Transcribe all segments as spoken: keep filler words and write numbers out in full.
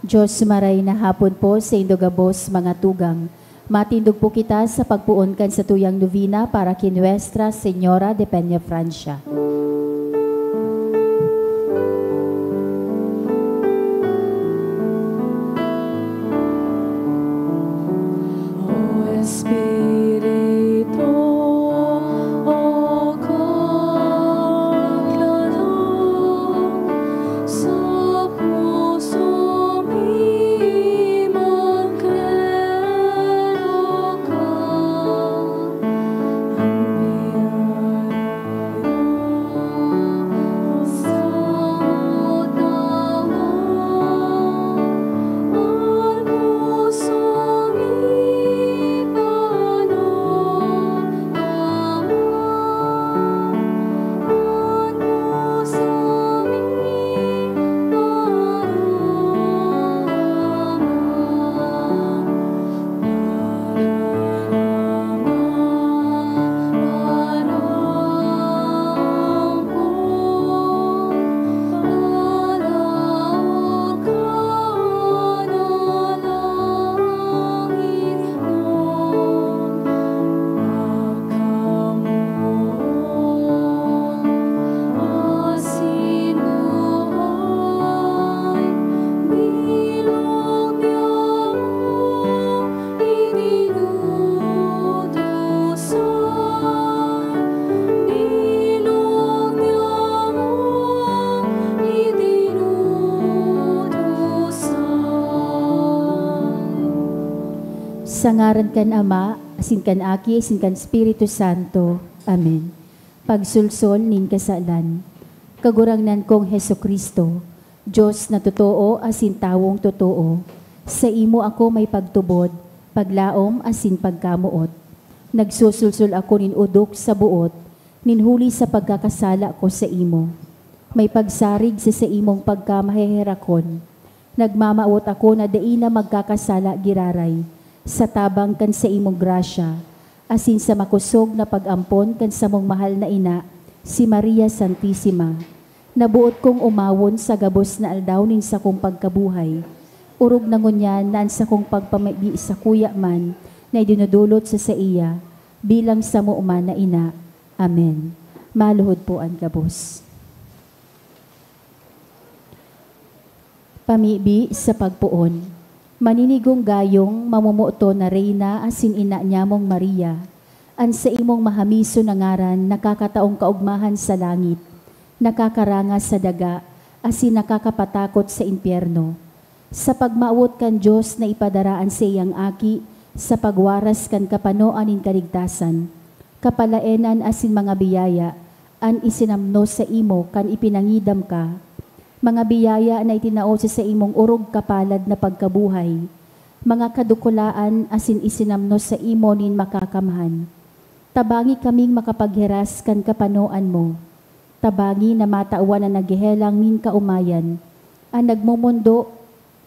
Diyos maray na hapon po saindo gabos, mga tugang. Matindog po kita sa pagpoon kan satuyang novena para ki Nuestra Señora de Peñafrancia. O Espiritu, o Kaglalang, sa puso mi magkero ka. Ang biyaya sa tawo, ang puso mi pano Sa ngaran kan Ama, asin kan Aki, asin kan Espiritu Santo. Amen. Pagsolsol nin kasalan. Kagurangnan kong Jesu-Cristo, Dios na totoo asin tawong totoo, saimo ako may pagtubod, paglaom asin pagkamoot. Nagsusulsol ako nin odok sa boot, nin huli sa pagkakasala ko saimo. May pagsarig sa saimong pagkamaheherakon. Nagmamawot ako na dai na magkakasala giraray, sa tabang kan saimong grasya, asin sa makosog na pag-ampon kan samong mahal na ina, si Maria Santisima. Naboot kong omawon sa gabos na aldaw nin sakong pagkabuhay. Orog na ngunyan na an sakong pagpamibi sakuya man na idinodolot sa saiya, bilang samo man na ina. Amen. Maluhod po an gabos. Pamibi sa pagpoon. Maninigong gayong, mamomoton na Reyna asin ina nyamong Maria, an saimong mahamison na ngaran nakakataong kaogmahan sa langit, nakakaranga sa daga, asin nakakapatakot sa impyerno. Sa pagmawot kan Dios na ipadara an saiyang Aki sa pagwaras kan kapanoan nin kaligtasan, kapalaenan asin mga biyaya an isinamno saimo kan ipinangidam ka, Mga biyaya na itinao sa saimong orog kapalad na pagkabuhay, mga kadukulaan asin isinamnos saimo nin makakamhan. Tabangi kaming makapagheras kan kapanoan mo. Tabangi na matawan an naghehelang nin kaomayan, an nagmomondo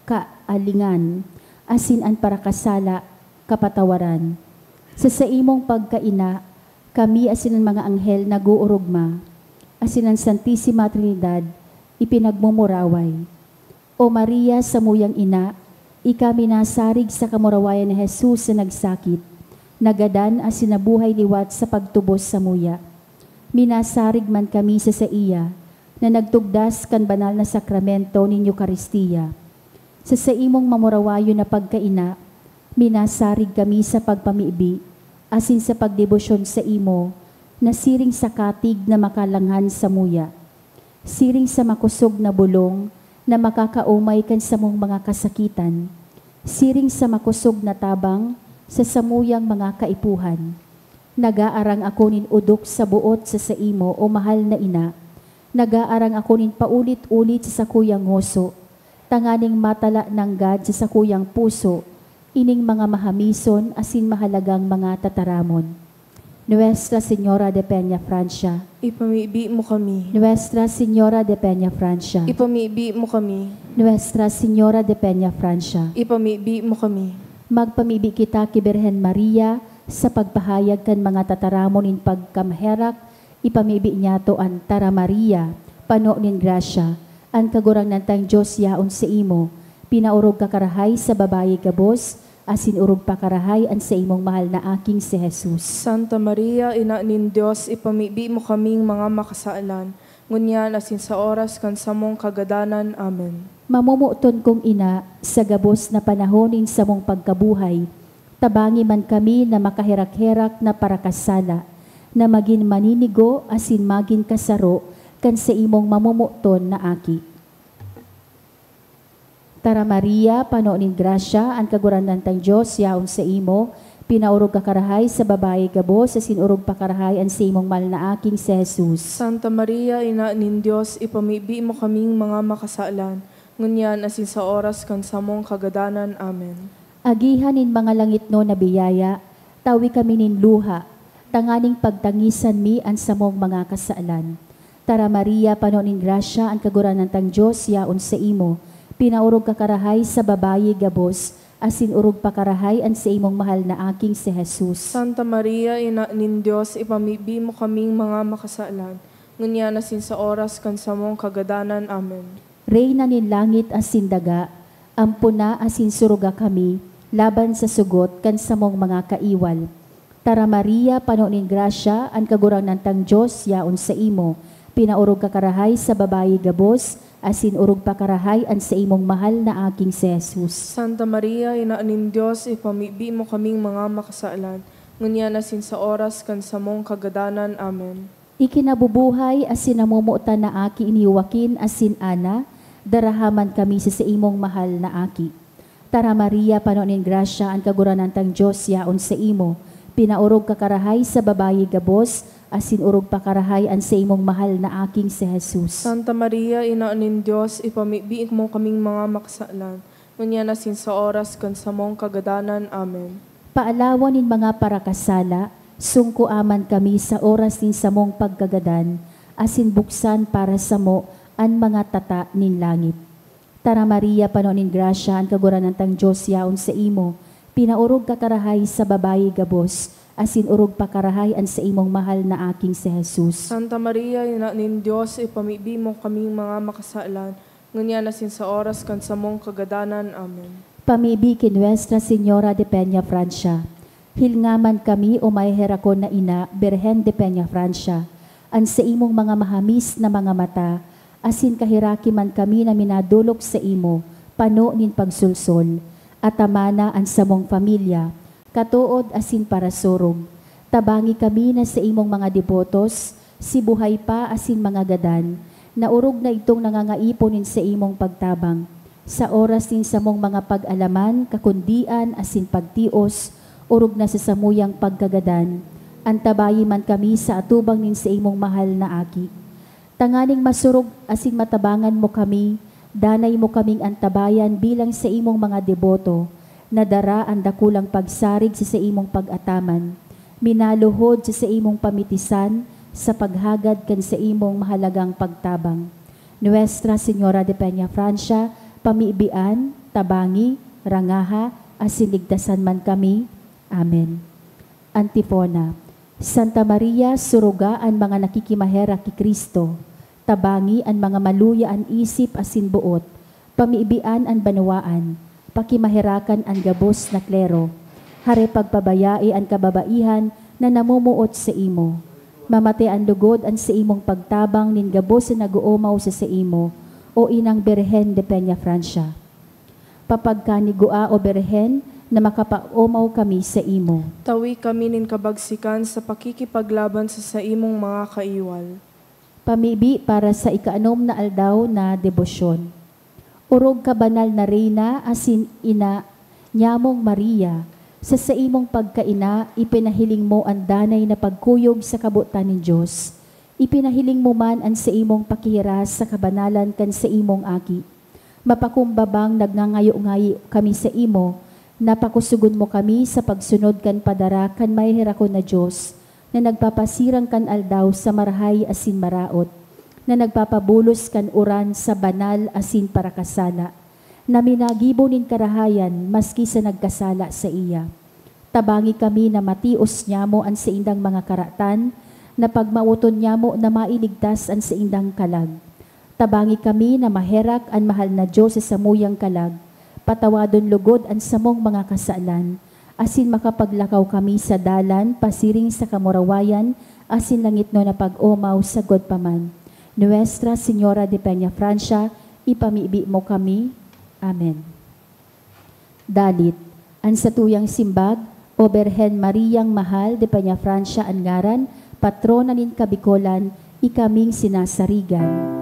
kaalingan, asin an parakasala kapatawaran. Sa saimong pagkaina, kami asin an mga anghel nag-oorogma, asin an Santisima Trinidad ipinagmumuraway. O Maria, samuyang ina, ika minasarig sa kamurawayan ni Jesus na nagsakit, nagadan asin nabuhay liwat sa pagtubos samuya. Minasarig man kami sa saiya na nagtugdas kan banal na sakramento nin Eukaristia. Sa saimong mamurawayon na pagkaina, minasarig kami sa pagpamibi asin sa pagdebosyon saimo na siring sa katig na makalanghan samuya. Siring sa makosog na bolong na makakaomay kan samong mga kasakitan, siring sa makosog na tabang sa samuyang mga kaipuhan. Nagaarang ako nin odok sa boot sa saimo, o mahal na ina. Nagaarang ako nin paulit-ulit sa sakuyang ngoso, tanganing matala nanggad sa sakuyang puso ining mga mahamison asin mahalagang mga tataramon. Nuestra Señora de Peña Francia. Ipamibi mo kami. Nuestra Señora de Peña Francia. Ipamibi mo kami. Nuestra Señora de Peña Francia. Ipamibi mo kami. Magpamibi kita ki Birhen Maria sa pagpahayag kan mga tataramon nin pagkamaherak. Ipamibi niyato an Tara Maria, pano nin grasya, an Kagurangnan tang Dios yaon saimo. Pinaorog ka karahay sa babayi gabos, asin orog pa karahay an saimong mahal na aking si Jesus. Santa Maria, Ina nin Dios, ipamibi mo kaming mga makasalan, ngunyan asin sa oras kan samong kagadanan. Amen. Mamomoton kong ina, sa gabos na panahon nin samong pagkabuhay, tabangi man kami na makaherak-herak na parakasala, na magin maninigo asin magin kasaro kan saimong mamomoton na aki. Tara Maria, pano nin grasya, an Kagurangnan tang Dios yaon saimo. Pinaorog ka karahay sa babayi gabos, asin orog pa karahay an saimong mahal na aking si Jesus. Santa Maria, Ina nin Dios, ipamibi mo kaming mga makasalan, ngunyan asin sa oras kan samong kagadanan. Amen. Agihan nin mga langitnon na biyaya, tawi kami nin luha, tanganing pagtangisan mi an samong mga kasalan. Tara Maria, pano nin grasya, an Kagurangnan tang Dios yaon saimo. Pinaorog ka karahay sa babayi gabos, asin orog pa karahay an saimong mahal na aking si Jesus. Santa Maria, Ina nin Dios, ipamibi mo kaming mga makasalan, ngunyan asin sa oras kan samong kagadanan. Amen. Reyna nin langit asin daga, ampona asin suruga kami laban sa sugot kan samong mga kaiwal. Tara Maria, pano nin grasya, an Kagurangnan tang Dios yaon saimo. Pinaorog ka karahay sa babayi gabos, asin orog pa karahay an saimong mahal na aking si Jesus. Santa Maria, Ina nin Dios, ipamibi mo kaming mga makasalan, ngunyan asin sa oras kan samong kagadanan. Amen. Ikinabubuhay asin namomotan na aki ni Joaquin asin Ana, daraha man kami sa saimong mahal na aki. Tara Maria, pano nin grasya, an Kagurangnan tang Dios yaon saimo. Pinaorog ka karahay sa babayi gabos, asin orog pa karahay an saimong mahal na aking si Jesus. Santa Maria, Ina nin Dios, ipamibi mo kaming mga makasalan, ngunyan asin sa oras kan samong kagadanan. Amen. Paalawan nin mga parakasala, sungkoa man kami sa oras nin samong pagkagadan, asin buksan para samo an mga tata nin langit. Tara Maria, pano nin grasya, an Kagurangnan tang Dios yaon saimo. Pinaorog ka karahay sa babayi gabos, asin orog pa karahay an saimong mahal na aking si Jesus. Santa Maria, Ina nin Dios, ipamibi mo kaming mga makasalan, ngunyan asin sa oras kan samong kagadanan. Amen. Pamibi ki Nuestra Señora de Peña Francia. Hilnga man kami, o maheherakon na ina, Birhen de Peña Francia, an saimong mga mahamis na mga mata, asin kaheraki man kami na minadolok saimo, pano nin pagsolsol. Atamana an samong pamilya, katood asin parasurog. Tabangi kami na saimong mga debotos, si buhay pa asin mga gadan, na orog na idtong nangangaipon nin saimong pagtabang, sa oras nin samong mga pag-alaman, kakundian asin pagtios, orog na sa samuyang pagkagadan. Antabayi man kami sa atubang nin saimong mahal na aki. Tanganing masurog asin matabangan mo kami, danay mo kaming antabayan bilang saimong mga deboto, na dara an dakulang pagsarig sa saimong pag-ataman, minaluhod sa saimong pamitisan sa paghagad kan saimong mahalagang pagtabang. Nuestra Señora de Peñafrancia, pamibian, tabangi, rangaha, asin ligtasan man kami. Amen. Antifona. Santa Maria, suruga an mga nakikimaherak ki Cristo, tabangi an mga maluya an isip asin boot, pamibian an banwaan, pakimaherakan an gabos na klero, hare pagpabayae an kababaihan na namomoot saimo. Mamate an lugod an saimong pagtabang nin gabos na nag-oomaw sa saimo, O Inang Birhen de Peñafrancia. Papagkanigua, O Birhen, na makapaomaw kami saimo. Tawi kami nin kabagsikan sa pakikipaglaban sa saimong mga kaiwal. Pamibi para sa ikaanom na aldaw na debosyon. Orog ka, banal na Reyna asin Ina nyamong Maria, sa saimong pagkaina, ipinahiling mo an danay na pagkuyog sa kabotan nin Dios. Ipinahiling mo man an saimong pakihiras sa kabanalan kan saimong Aki. Mapakumbabang nagngangayo-ngayo kami saimo na pakusogon mo kami sa pagsunod kan padara kan maheherakon na Dios, na nagpapasirang kan aldaw sa marahay asin maraot, na nagpapabulos kan uran sa banal asin parakasala, na minagibo nin karahayan maski sa nagkasala saiya. Tabangi kami na matios nyamo an saindang mga karatan, na pagmawoton nyamo na mailigtas an saindang kalag. Tabangi kami na maherak an mahal na Dios sa samuyang kalag, patawadon logod an samong mga kasalan, asin makapaglakaw kami sa dalan pasiring sa kamurawayan asin langitnon na pag-omaw sagkod pa man. Nuestra Señora de Peñafrancia, ipamibi mo kami. Amen. Dalit. An satuyang simbag, O Birhen Mariang Mahal de Peñafrancia an ngaran, patrona nin Kabikolan, ikaming sinasarigan.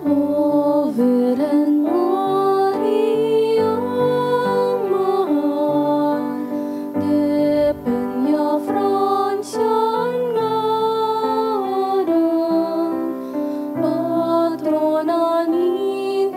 O Virgen Maria, Mahal de Peñafrancia an ngaran, patrona nin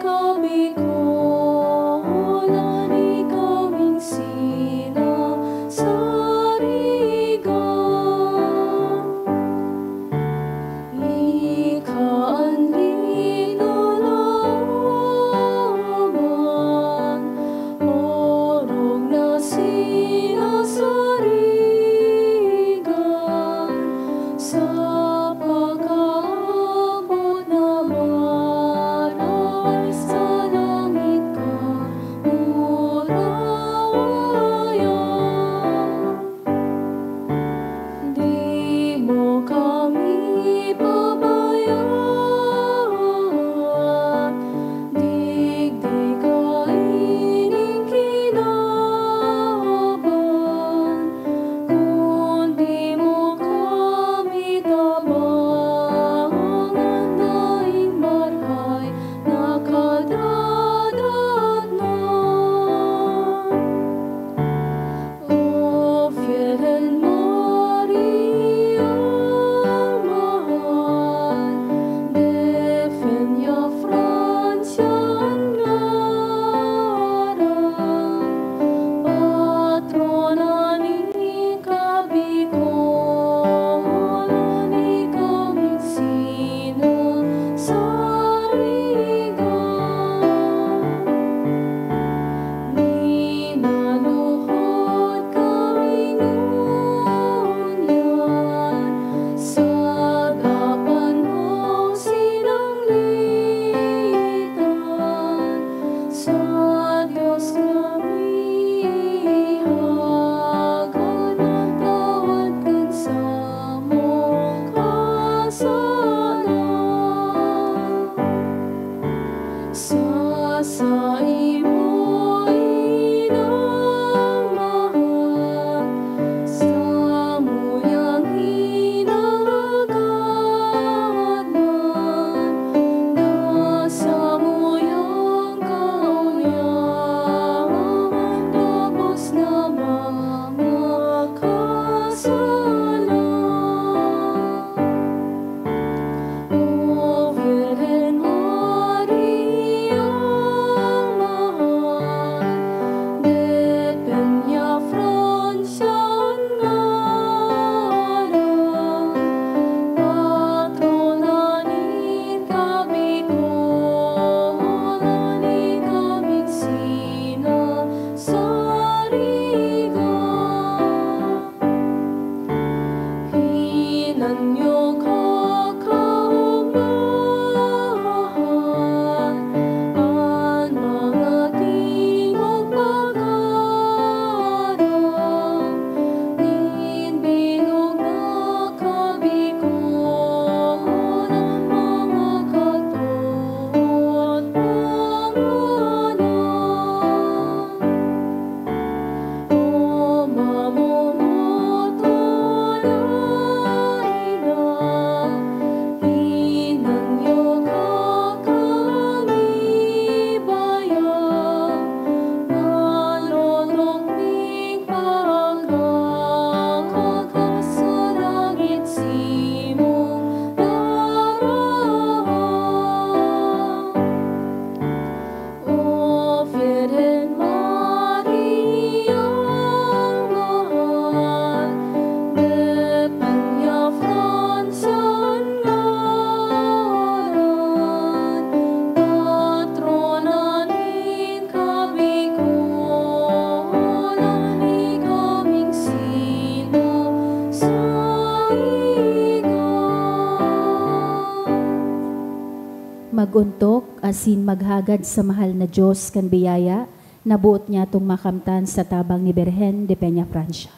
Ontok asin maghagad sa mahal na Dios kan biyaya na boot niyatong makamtan sa tabang ni Birhen de Peñafrancia.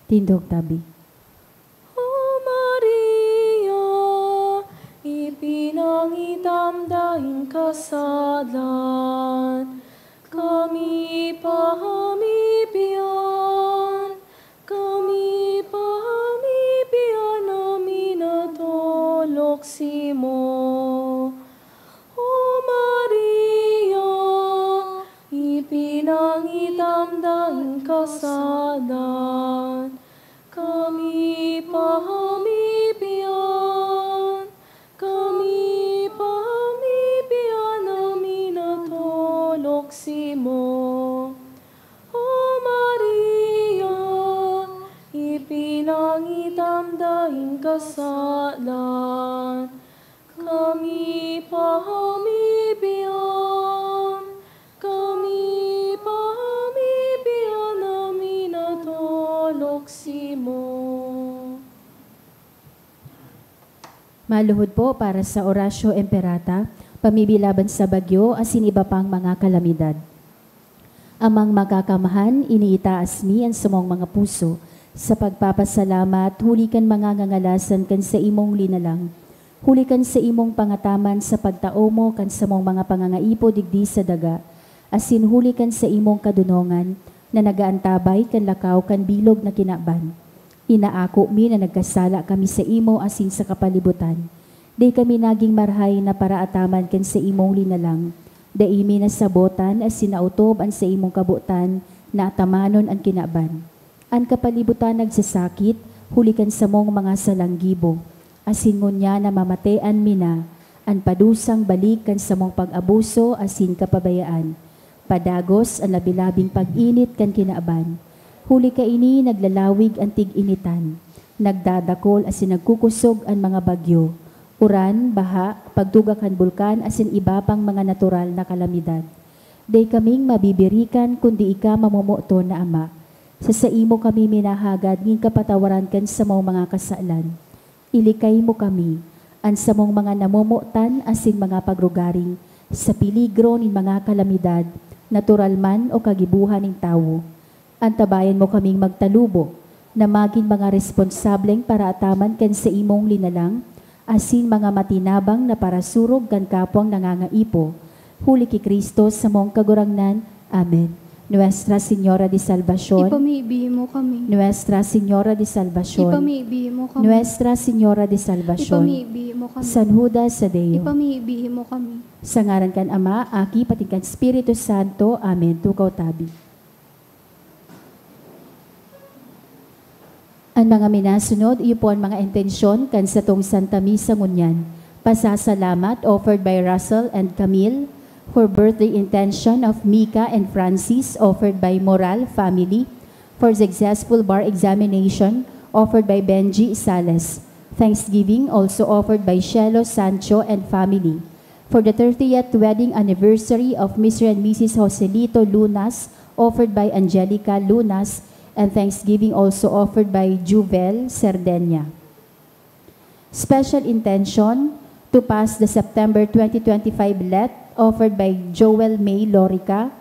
Tindog tabi. O Maria, ipinangitam daing kasalan, kami pahamibian, kami pahamibian na minatolok simo. O Maria, ipinangitam daing kasalan, kami pahamibian, kami pahamibian na minatolok simo. O Maria, ipinangitam daing kasalan, kami pahamibian, kami pahamibian na minatolok simo. Maluhod po para sa Oratio Imperata, pamibi laban sa bagyo, asin iba pang mga kalamidad. Amang Makakamhan, iniitaas mi an samong mga puso sa pagpapasalamat huli kan mga ngangalasan kan saimong linalang, huli kan saimong pangataman sa pagtao mo kan samong mga pangangaipo digdi sa daga, asin huli kan saimong kadonongan na nag-aantabay kan lakaw kan bilog na kinaban. Inaako mi na nagkasala kami saimo asin sa kapalibutan. Dai kami nagin marahay na paraataman kan saimong linalang. Dai mi nasabotan asin naotob an saimong kabotan na atamanon an kinaban. An kapalibutan nagsasakit huli kan samong mga salang gibo, asin ngunyan namamatean mi na an padusang balik kan samong pag-abuso asin kapabayaan. Padagos an labi-labing pag-init kan kinaban. Huli kaini, naglalawig an tig-initan. Nagdadakol asin nagkukosog an mga bagyo, uran, baha, pagtuga kan bulkan asin iba pang mga natural na kalamidad. Dai kaming mabibirikan kundi ika mamomoton na Ama. Sa saimo kami minahagad ngin kapatawaran kan samong mga kasalan. Ilikay mo kami, an samong mga namomotan asin mga pagrugaring, sa peligro nin mga kalamidad, natural man o kagibohan nin tawo. Antabayan mo kaming magtalubo na magin mga responsableng paraataman kan saimong linalang, asin mga matinabang na parasurog kan kapwang nangangaipo. Huli ki Cristo, samong Kagurangnan. Amen. Nuestra Señora de Salvacion. Ipamibi mo kami. Nuestra Señora de Salvacion. Ipamibi mo kami. Nuestra Señora de Salvacion. Ipamibi mo kami. San Judas Tadeo. Ipamibi mo kami. Sa ngaran kan Ama, Aki, pati kan Espiritu Santo. Amen. Tukaw tabi. An mga minasunod, iyo po an mga intensyon kan satong Santa Misa ngunyan. Pasasalamat offered by Russell and Camille, for birthday intention of Mika and Francis, offered by Moral family, for successful bar examination, offered by Benji Sales. Thanksgiving also offered by Shelo Sancho and family. For the thirtieth wedding anniversary of Mister and Missus Joselito Lunas, offered by Angelica Lunas, and thanksgiving also offered by Juvel Cerdeña. Special intention to pass the September twenty twenty-five let, offered by Joel May Lorica,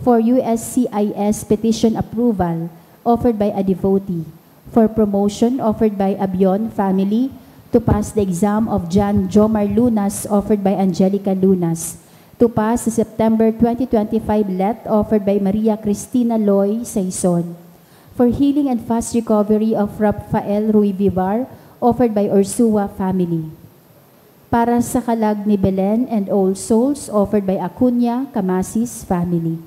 for U S C I S petition approval, offered by a devotee. For promotion, offered by Abion family. To pass the exam of John Jomar Lunas, offered by Angelica Lunas. To pass the September twenty twenty-five let, offered by Maria Cristina Loy Saison. For healing and fast recovery of Rafael Rui Vivar, offered by Ursua family. Para sa kalag ni Belen and all souls, offered by Acuña Camasis family.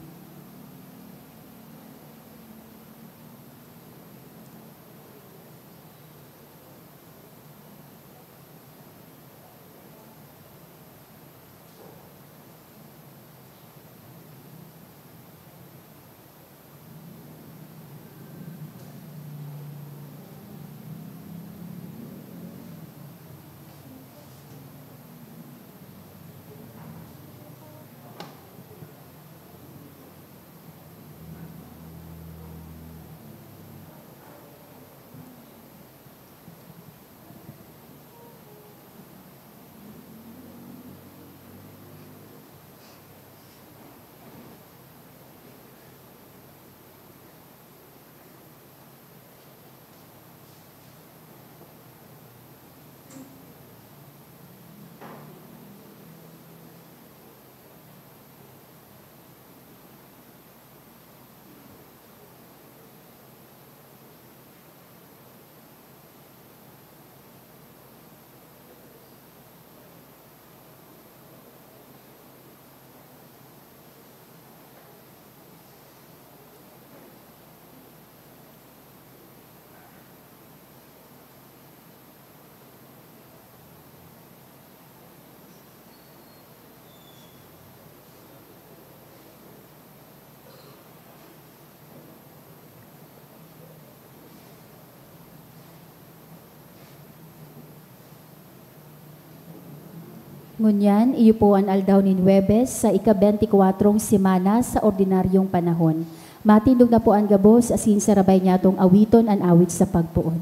Ngunyan, iyo po an aldaw nin Huwebes sa ika-benti-kwatrong semana sa ordinaryong panahon. Matindog na po an gabos asin sarabay niyatong awiton an awit sa pagpoon.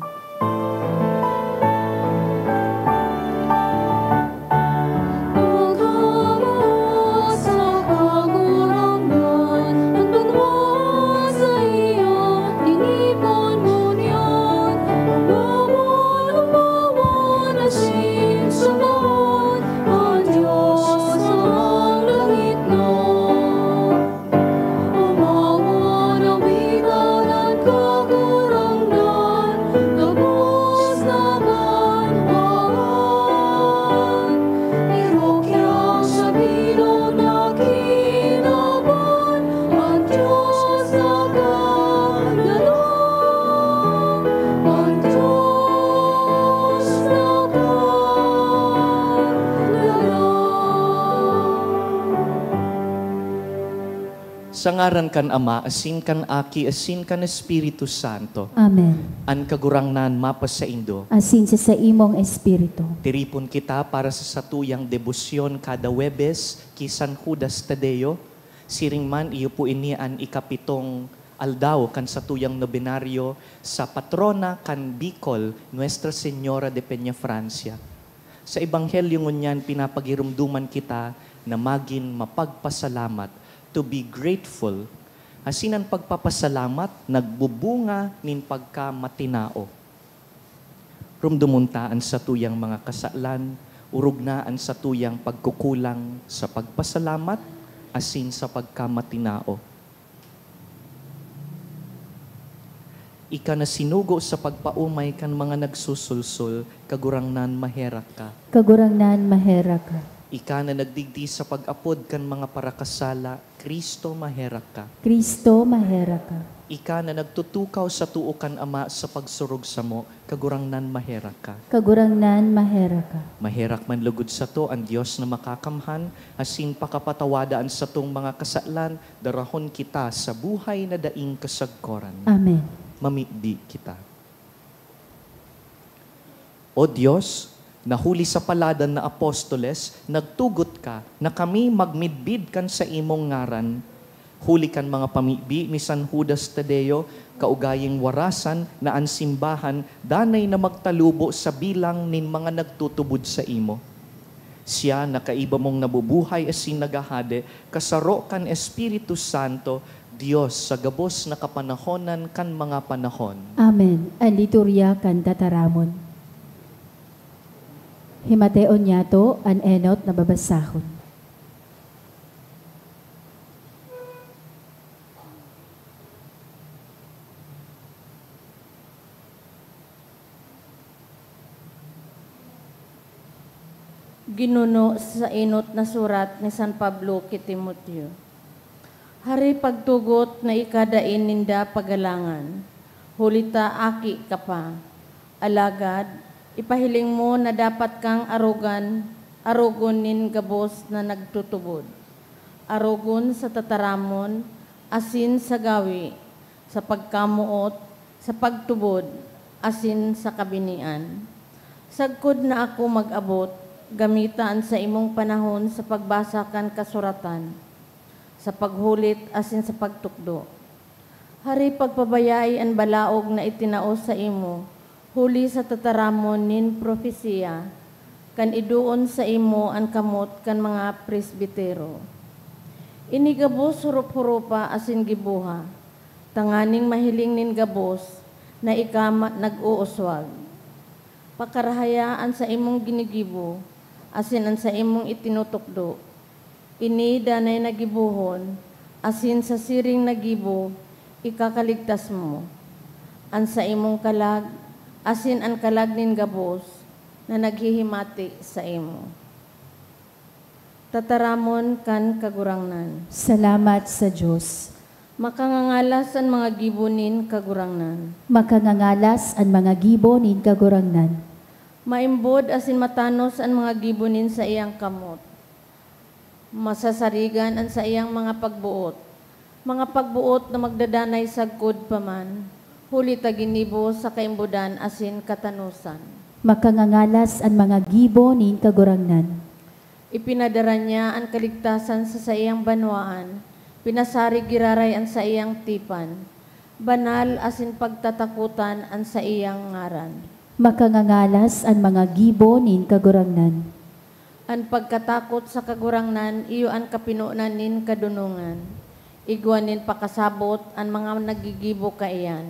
Sa ngaran kan Ama, asin kan Aki, asin kan Espiritu Santo. Amen. An Kagurangnan mapasaindo. Asin sa saimong espiritu. Tiripon kita para sa satuyang debosyon kada Huwebes ki San Judas Tadeo. Siring man, iyo po ini an ikapitong aldaw kan satuyang nobenaryo sa patrona kan Bicol, Nuestra Señora de Peñafrancia. Sa Ebanghelyo ngunyan, pinapagiromdoman kita na magin mapagpasalamat, to be grateful. Asin an pagpapasalamat nagbubunga nin pagkamatinao. Rumdomon ta an satuyang mga kasalan, orog na an satuyang pagkukulang sa pagpasalamat asin sa pagkamatinao. Ika na sinugo sa pagpaomay kan mga nagsusulsol, Kagurangnan, maherak ka. Kagurangnan, maherak ka. Ika na nagdigdi sa pag-apod kan mga parakasala, Cristo, maherak ka. Cristo, maherak ka. Ika na nagtutukaw sa too kan Ama sa pagsurog samo, Kagurangnan, maherak ka. Kagurangnan, maherak ka. Maherak man lugod sato an Dios na makakamhan, asin pakapatawada an satong mga kasalan, darahon kita sa buhay na daing kasagkoran. Amen. Mamibi kita. O Dios, na huli sa paladan na apostoles, nagtugot ka na kami magmidbid kan saimong ngaran. Huli kan mga pamibi ni San Judas Tadeo, kaugaying warasan na an simbahan danay na magtalubo sa bilang nin mga nagtutubod saimo. Siya na kaiba mong nabubuhay asin naghahade, kasaro kan Espiritu Santo, Dios sa gabos na kapanahonan kan mga panahon. Amen. An liturya kan tataramon. Himateon niyato an enot na babasahon. Ginuno sa enot na surat ni San Pablo ki Timoteo. Hari, pagtugot na ika dai ninda pagalangan, huli ta aki ka pa. Alagad, ipahiling mo na dapat kang arogan, arogon nin gabos na nagtutubod. Arogon sa tataramon asin sa gawi, sa pagkamoot, sa pagtubod, asin sa kabinian. Sagkod na ako mag-abot, gamita an saimong panahon sa pagbasa kan kasuratan, sa paghulit asin sa pagtukdo. Hari, pagpabayai an balaog na itinao saimo, huli sa tataramon nin propesiya, kan idoon saimo an kamot kan mga presbitero. Ini gabos hurop-huropa asin giboha, tanganing mahiling nin gabos na ika ma-, nag-uuswag. Pakarahaya an saimong ginigibo asin an saimong itinutukdo. Ini danay na gibohon, asin sa siring na gibo ikakaligtas mo an saimong kalag asin an kalag nin gabos na naghihimati saimo. Tataramon kan Kagurangnan. Salamat sa Dios. Makangangalas an mga gibo nin Kagurangnan. Makangangalas an mga gibo nin Kagurangnan. Maimbod asin matanos an mga gibo nin saiyang kamot. Masasarigan an saiyang mga pagboot. Mga pagboot na magdadanay sagkod pa man, huli ta ginibo sa kaimbodan asin katanosan. Makangangalas an mga gibo nin Kagurangnan. Ipinadara niya an kaligtasan sa saiyang banwaan, pinasarig giraray an saiyang tipan, banal asin pagtatakotan an saiyang ngaran. Makangangalas an mga gibo nin Kagurangnan. An pagkatakot sa Kagurangnan iyo an kapinonan nin kadonongan. Igwa nin pakasabot an mga naggigibo kaiyan.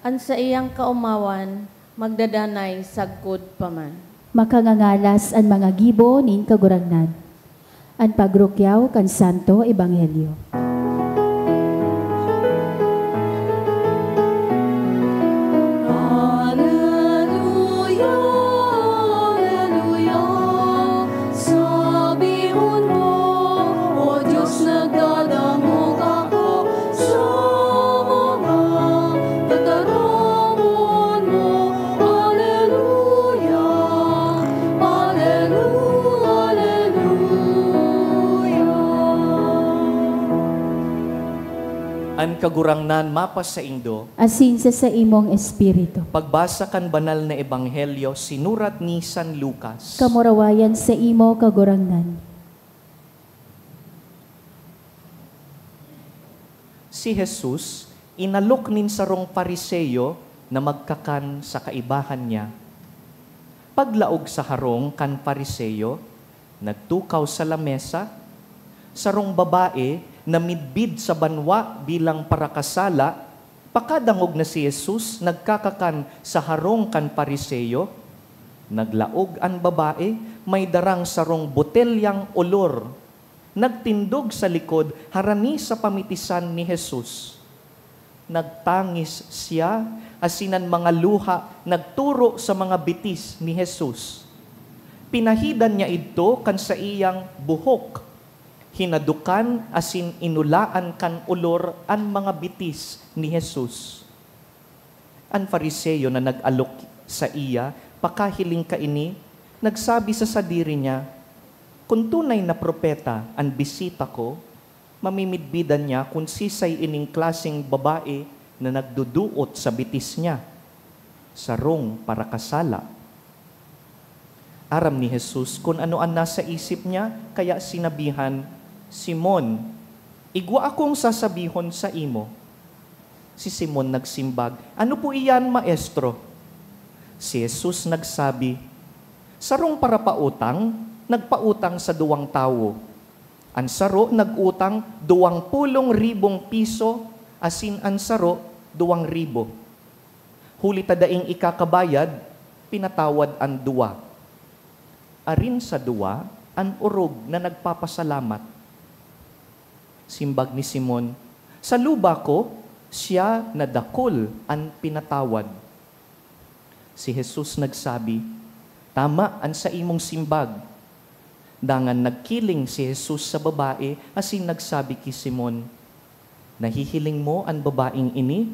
An saiyang kaomawan magdadanay sagkod pa man. Makangangalas an mga gibo nin Kagurangnan. An pagrukyaw kan Santo Ebanghelyo. Aleluya, aleluya. Sabihon mo, O Dios, nagdadangog ako sa mga tataramon mo. Aleluya, aleluya, aleluya. An Kagurangnan mapasaindo. Asin sa saimong espiritu. Pagbasa kan Banal na Ebanghelyo sinurat ni San Lucas. Kamurawayan saimo, Kagurangnan. Si Jesus inalok nin sarong Fariseo na magkakan sa kaibahan niya. Paglaog sa harong kan Fariseo, nagtukaw sa lamesa, sarong babae na midbid sa banwa bilang parakasala. Pakadangog na si Jesus nagkakakan sa harong kan Fariseo, naglaog an babae, may darang sarong botelyang olor. Nagtindog sa likod harani sa pamitisan ni Jesus. Nagtangis siya, asin an mga luha nagturo sa mga bitis ni Jesus. Pinahidan niya idto kan saiyang buhok, hinadokan asin inulaan kan olor an mga bitis ni Jesus. An Fariseo na nag-alok saiya pakahiling kaini, nagsabi sa sadiri niya, "Kun tunay na propeta an bisita ko, mamimidbidan niya kun sisay ining klaseng babae na nagduduot sa bitis niya, sarong parakasala." Aram ni Jesus kun ano an nasa isip niya, kaya sinabihan, "Simon, igwa akong sasabihon saimo." Si Simon nagsimbag, "Ano po iyan, Maestro?" Si Jesus nagsabi, "Sarong parapautang nagpautang sa duwang tawo. An saro nag-utang duwang pulong ribong piso, asin an saro, duwang ribo. Huli ta daing ikakabayad, pinatawad an duwa. Arin sa duwa, an orog na nagpapasalamat." Simbag ni Simon, "Sa luba ko, siya na dakul an pinatawad." Si Jesus nagsabi, "Tama an saimong simbag." Dangan nagkiling si Jesus sa babae asin nagsabi ki Simon, "Nahihiling mo an babaeng ini?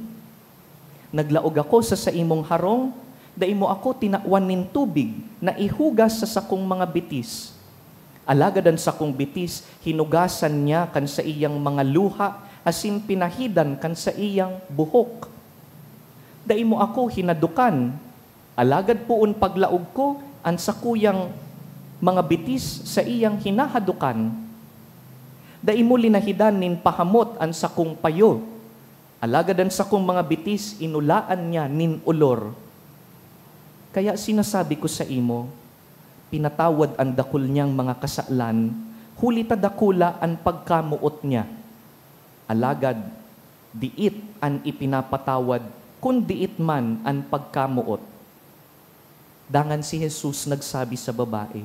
Naglaog ako sa saimong harong, dai mo ako tinawan nin tubig na ihugas sa sakong mga bitis. Alagad an sakong bitis, hinugasan niya kan saiyang mga luha asin pinahidan kan saiyang buhok. Dai mo ako hinadokan, alagad poon paglaog ko, an sakuyang mga bitis saiyang hinahadokan. Dai mo linahidan nin pahamot an sakong payo, alagad an sakong mga bitis inulaan niya nin olor. Kaya sinasabi ko saimo, pinatawad an dakul niyang mga kasalan, huli ta dakula an pagkamoot niya. Alagad diit an ipinapatawad kun diit man an pagkamoot." Dangan si Jesus nagsabi sa babae,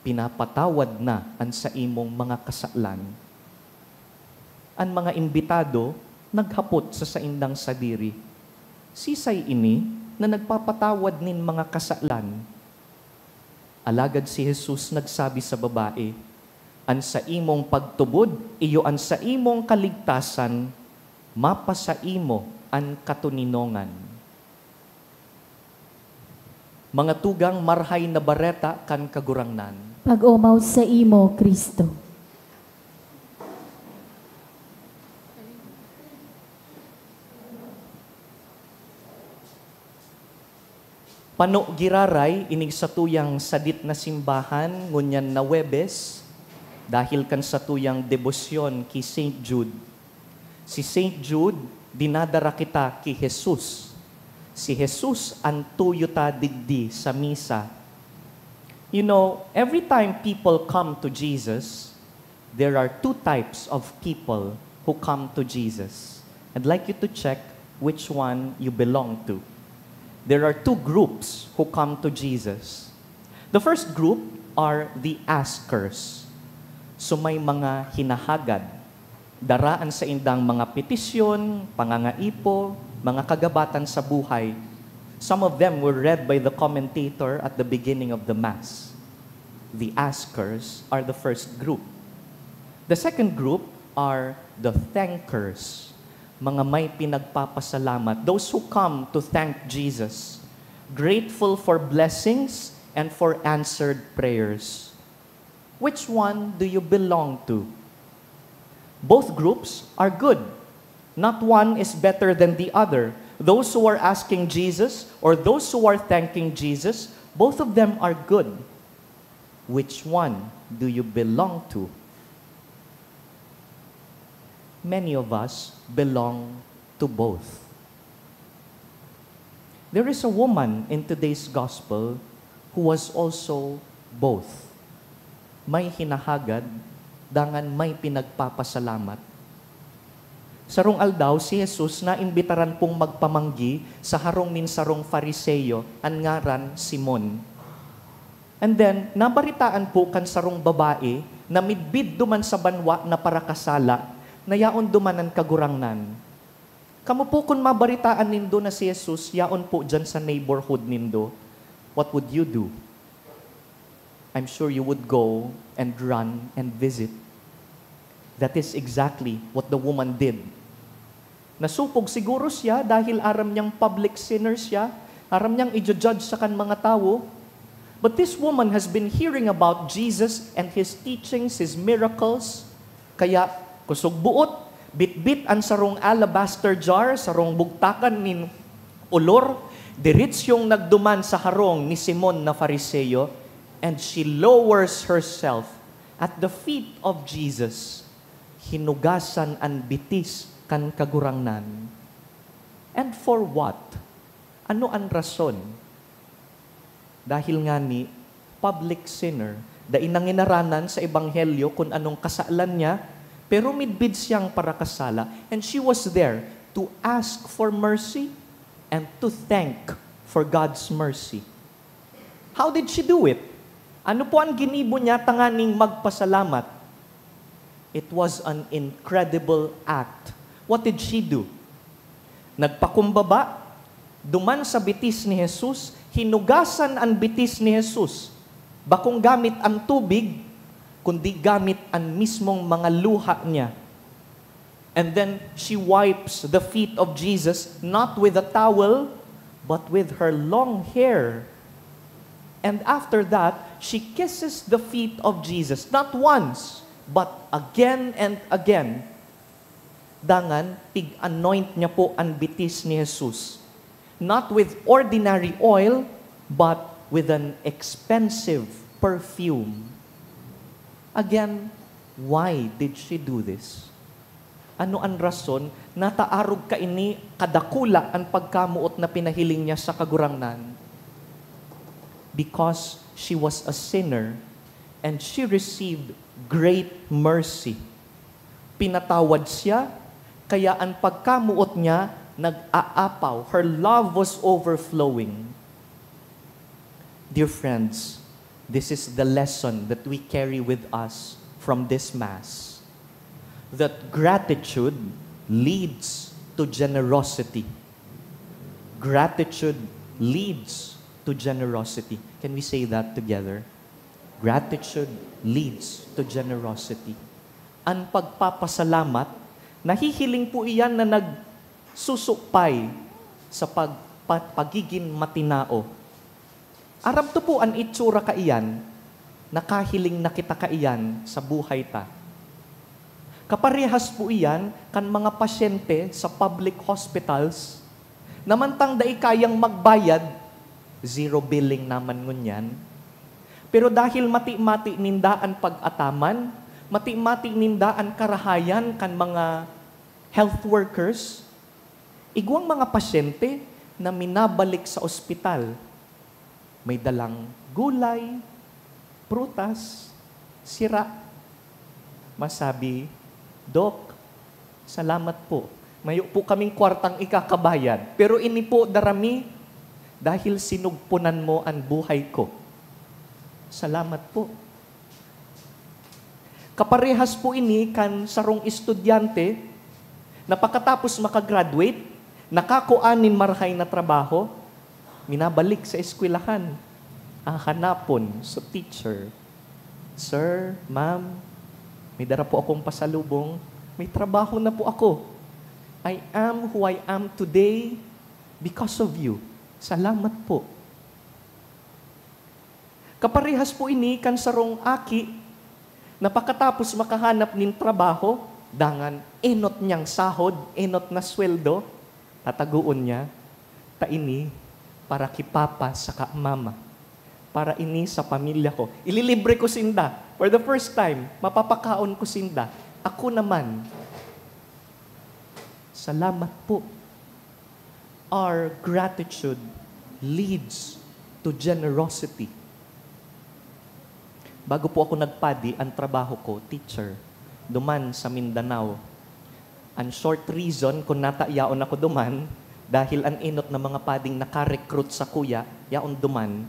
"Pinapatawad na an saimong mga kasalan." An mga imbitado naghapot sa saindang sadiri, "Sisay ini na nagpapatawad nin mga kasalan?" Alagad si Jesus nagsabi sa babae, "An saimong pagtubod iyo an saimong kaligtasan, mapasaimo an katoninongan." Mga tugang, Marahay na Bareta kan Kagurangnan. Pag-omaw saimo, Cristo. Pano giraray ining satuyang sadit na simbahan ngunyan na Huwebes, dahil kan satuyang debosyon ki Saint Jude. Si Saint Jude, dinadara kita ki Jesus. Si Jesus an tuyo ta digdi sa misa. You know, every time people come to Jesus, there are two types of people who come to Jesus. I'd like you to check which one you belong to. There are two groups who come to Jesus. The first group are the askers. So may mga hinahagad. Dara an saindang mga petisyon, pangangaipo, mga kagabatan sa buhay. Some of them were read by the commentator at the beginning of the Mass. The askers are the first group. The second group are the thankers, mga may pinagpapasalamat, those who come to thank Jesus, grateful for blessings and for answered prayers. Which one do you belong to? Both groups are good. Not one is better than the other. Those who are asking Jesus or those who are thanking Jesus, both of them are good. Which one do you belong to? Many of us belong to both. There is a woman in today's gospel who was also both. May hinahagad, dangan may pinagpapasalamat. Sarong aldaw, si Jesus naimbitaran pong magpamanggi sa harong nin sarong Fariseo, an ngaran Simon. And then, nabaritaan po kan sarong babae na midbid duman sa banwa na parakasala, na yaon duman an Kagurangnan. Kamo po, kun mabaritaan nindo na si Jesus yaon po diyan sa neighborhood nindo, what would you do? I'm sure you would go and run and visit. That is exactly what the woman did. Nasupog siguro siya dahil aram niyang public sinner siya, aram niyang i-judge sa kan mga tawo. But this woman has been hearing about Jesus and his teachings, his miracles. Kaya, kusog buot, bitbit an sarong alabaster jar, sarong bugtakan nin olor, diretsyong nagduman sa harong ni Simon na Fariseo, and she lowers herself at the feet of Jesus. Hinugasan an bitis kan Kagurangnan. And for what? Ano an rason? Dahil ngani, public sinner, dai nanginaranan sa ebanghelyo kun anong kasalan niya, pero midbid siyang parakasala, and she was there to ask for mercy and to thank for God's mercy. How did she do it? Ano po ang ginibo niya tanganing magpasalamat? It was an incredible act. What did she do? Nagpakumbaba, duman sa bitis ni Jesus, hinugasan an bitis ni Jesus. Bakong gamit an tubig, kundi gamit an mismong mga luha niya. And then she wipes the feet of Jesus, not with a towel, but with her long hair. And after that, she kisses the feet of Jesus, not once, but again and again. Dangan, pig-anoint niya po an bitis ni Jesus. Not with ordinary oil, but with an expensive perfume. Again, why did she do this? Ano an rason na taarog kaini kadakula an pagkamoot na pinahiling niya sa Kagurangnan? Because she was a sinner and she received great mercy. Pinatawad siya, kaya an pagkamoot niya nag-aapaw. Her love was overflowing. Dear friends, this is the lesson that we carry with us from this Mass, that gratitude leads to generosity. Gratitude leads to generosity. Can we say that together? Gratitude leads to generosity. An pagpapasalamat, nahihiling po iyan na nagsusupay sa pag-, pa-, pagigin matinao. Aram to po an itsura kaiyan, nakahiling na kita kaiyan sa buhay ta. Kaparehas po iyan kan mga pasyente sa public hospitals na mantang dai kayang magbayad, Zero billing naman ngunyan. Pero dahil mati-mati ninda an pag-ataman, mati-mati ninda an karahayan kan mga health workers, igwang mga pasyente na minabalik sa ospital, may dalang gulay, prutas, sira. Masabi, "Dok, salamat po. Mayo po kaming kwartang ikakabayad, pero ini po darami dahil sinugpunan mo an buhay ko. Salamat po." Kaparehas po ini kan sarong estudyante na pakatapos makagraduate, nakakua nin marahay na trabaho, minabalik sa eskwelahan. Hahanapon sa teacher, "Sir, ma'am, may dara po akong pasalubong. May trabaho na po ako. I am who I am today because of you. Salamat po." Kaparehas po ini kan sarong aki na pakatapos makahanap nin trabaho, dangan enot niyang sahod, enot na sweldo, tatagoon niya, "Ta ini para ki papa saka mama. Para ini sa pamilya ko. Ililibre ko sinda. For the first time, mapapakaon ko sinda. Ako naman." Salamat po. Our gratitude leads to generosity. Bago po ako nagpadi, ang trabaho ko, teacher, duman sa Mindanao. Ang short reason kung nata yaon ako duman, dahil an enot na mga pading naka-recruit sakuya, yaon duman.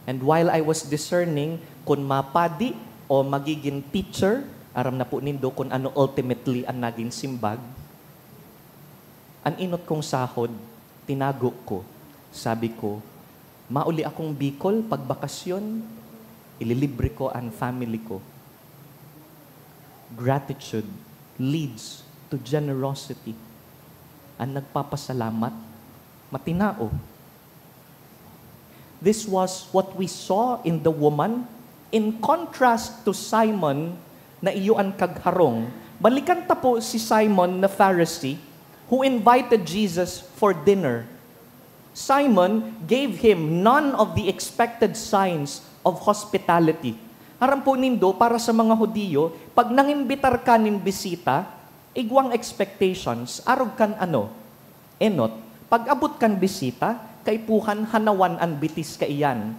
And while I was discerning kung mapadi o magiging teacher, aram na po nindo kung ano ultimately ang naging simbag. An enot kong sahod, tinago ko. Sabi ko, "Mauli akong Bicol pagbakasyon, ililibre ko an family ko." Gratitude leads to generosity. An nagpapasalamat, matinao. This was what we saw in the woman, in contrast to Simon na iyo an kagharong. Balikan ta po si Simon na Pharisee who invited Jesus for dinner. Simon gave him none of the expected signs of hospitality. Aram po nindo, para sa mga Judio, pag nangimbitar ka nin bisita, igwang expectations, arog kan ano? Enot. Pag-abot kan bisita, kaipuhan hanawan an bitis kaiyan.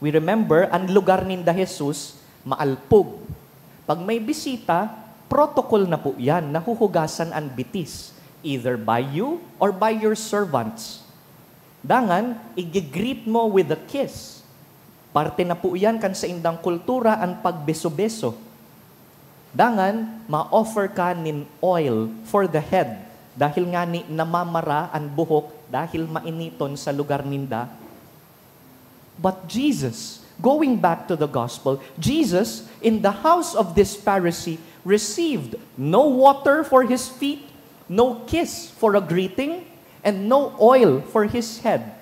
We remember, an lugar ninda Jesus, maalpog. Pag may bisita, protocol na po yan, nahuhugasan an bitis, either by you or by your servants. Dangan, igigreet mo with a kiss. Parte na po yan kan saindang kultura an pagbeso-beso. Dangan, ma-offer ka nin oil for the head, dahil ngani namamara an buhok dahil mainiton sa lugar ninda. But Jesus, going back to the gospel, Jesus, in the house of this Pharisee, received no water for his feet, no kiss for a greeting, and no oil for his head.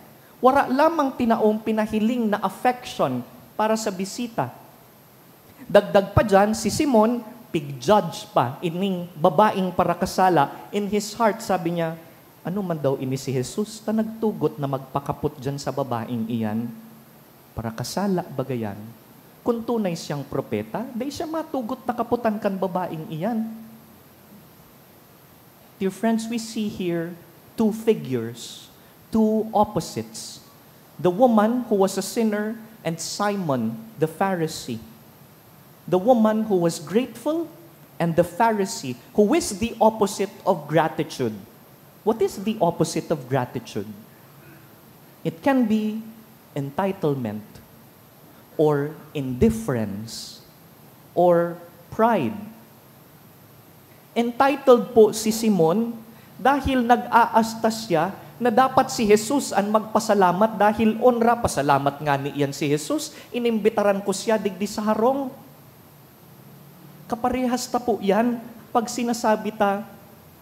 Wara lamang tinaong pinahiling na affection para sa bisita. Dagdag pa diyan, si Simon, pig-judge pa ining babaeng parakasala. In his heart, sabi niya, "Ano man daw ini si Jesus ta nagtugot na magpakapot diyan sa babaeng iyan? Parakasala baga yan? Kun tunay siyang propeta, dai siya matugot na kapotan kan babaeng iyan." Dear friends, we see here two figures, two opposites. The woman who was a sinner and Simon the Pharisee. The woman who was grateful and the Pharisee who is the opposite of gratitude. What is the opposite of gratitude? It can be entitlement or indifference or pride. Entitled po si Simon dahil nag-aasta siya na dapat si Jesus an magpasalamat dahil onra, pasalamat ngani iyan si Jesus, inimbitaran ko siya digdi sa harong. Kaparehas ta po yan pag sinasabi ta,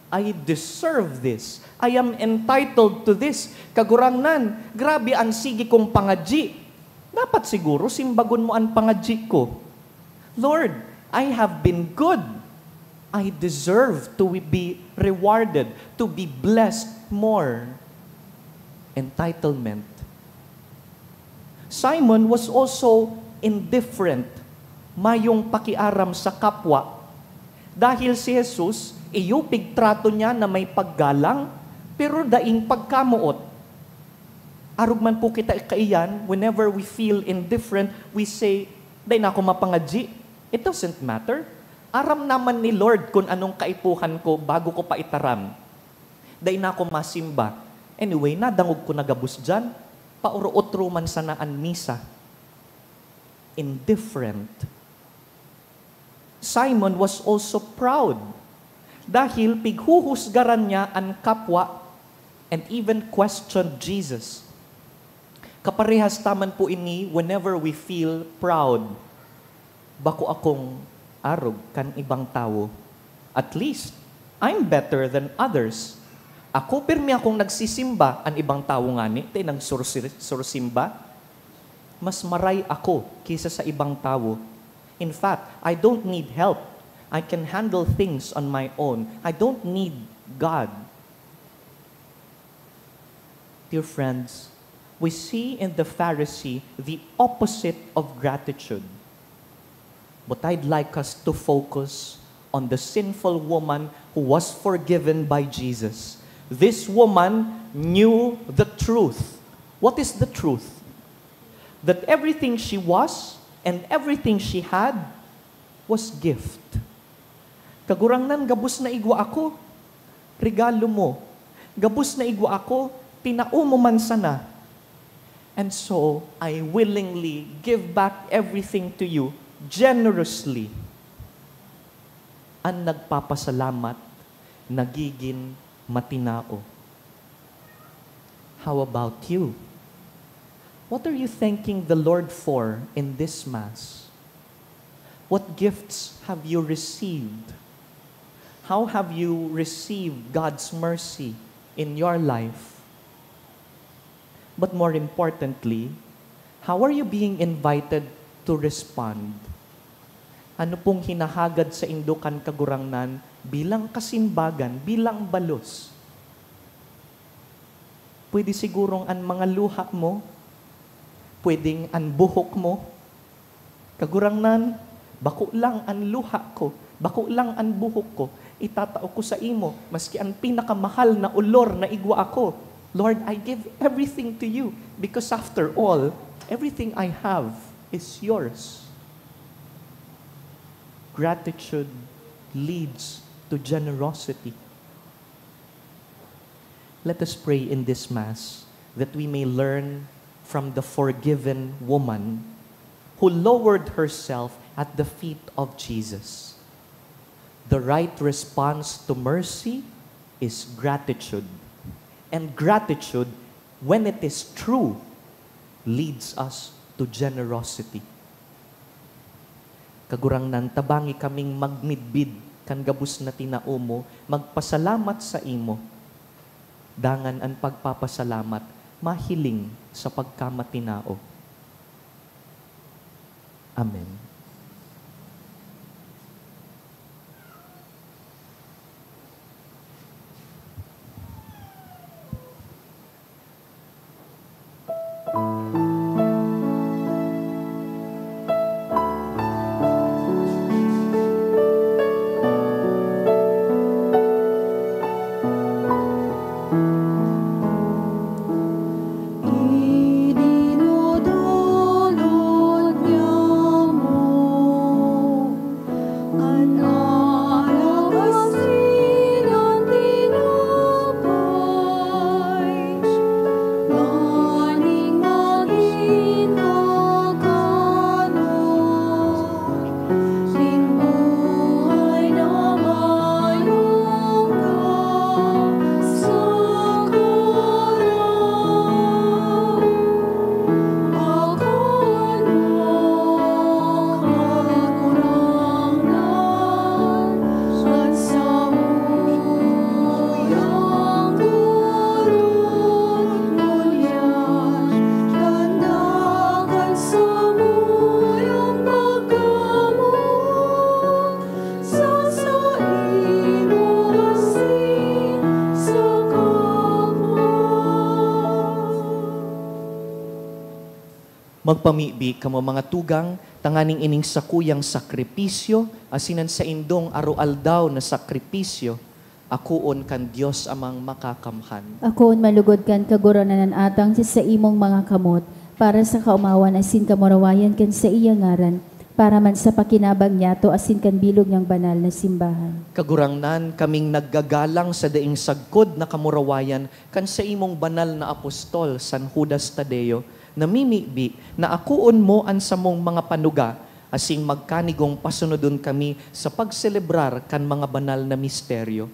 "I deserve this. I am entitled to this." Kagurangnan, grabe an sige kong pangadyi. Dapat siguro simbagon mo an pangadyi ko. "Lord, I have been good. I deserve to be rewarded, to be blessed more." Entitlement Simon was also indifferent, mayong pakiaram sa kapwa. Dahil si Jesus, iyo pigtrato niya na may paggalang, pero daing pagkamoot. Arog man po kita kaiyan, whenever we feel indifferent, we say, "Dai na ako mapangadji. It doesn't matter. Aram naman ni Lord kun anong kaipuhan ko bago ko pa itaram. Dai na ako masimba. Anyway, nadangog ko na gabos diyan. Pauro-otro man sana an misa." Indifferent. Simon was also proud dahil pighuhusgaran niya an kapwa and even questioned Jesus. Kaparehas ta man po ini whenever we feel proud. "Bako akong arog kan ibang tawo. At least, I'm better than others. Ako, pirmi akong nagsisimba, an ibang tawo ngani, dai nagsursi-, sursimba. Mas maray ako kaysa sa ibang tawo. In fact, I don't need help. I can handle things on my own. I don't need God." Dear friends, we see in the Pharisee the opposite of gratitude. But I'd like us to focus on the sinful woman who was forgiven by Jesus. This woman knew the truth. What is the truth? That everything she was and everything she had was gift. "Kagurangnan, gabos na igwa ako. Regalo mo. Gabos na igwa ako. Tinao mo man sana. And so, I willingly give back everything to you generously." An nagpapasalamat, nagigin matinao. How about you? What are you thanking the Lord for in this Mass? What gifts have you received? How have you received God's mercy in your life? But more importantly, how are you being invited to respond? Ano pong hinahagad saindo kan Kagurangnan bilang kasimbagan, bilang balos? Pwede sigurong an mga luha mo, pwedeng an buhok mo. "Kagurangnan, bako lang an luha ko, bako lang an buhok ko, itatao ko saimo, maski an pinakamahal na olor na igwa ako. Lord, I give everything to you, because after all, everything I have is yours." Gratitude leads to generosity. Let us pray in this Mass that we may learn from the forgiven woman who lowered herself at the feet of Jesus. The right response to mercy is gratitude. And gratitude, when it is true, leads us to generosity. Kagurangnan, tabangi kaming magmidbid kan gabos na tinao mo, magpasalamat saimo. Dangan an pagpapasalamat mahiling sa pagkamatinao. Amen. Magpamibi kamo, mga tugang, tanganing ining sakuyang sakripisyo asin an saindong aroaldaw na sakripisyo akoon kan Dios Amang Makakamhan. Akoon malugod kan Kagurangnan an atang sa saimong mga kamot, para sa kaomawan asin kamurawayan kan saiyang ngaran, para man sa pakinabang niyato asin kan bilog niyang banal na simbahan. Kagurangnan, kaming naggagalang sa daing sagkod na kamurawayan kan saimong banal na apostol, San Judas Tadeo, namimibi na akoon mo an samong mga panuga, asin magkanigong pasunodon kami sa pagselebrar kan mga banal na misteryo,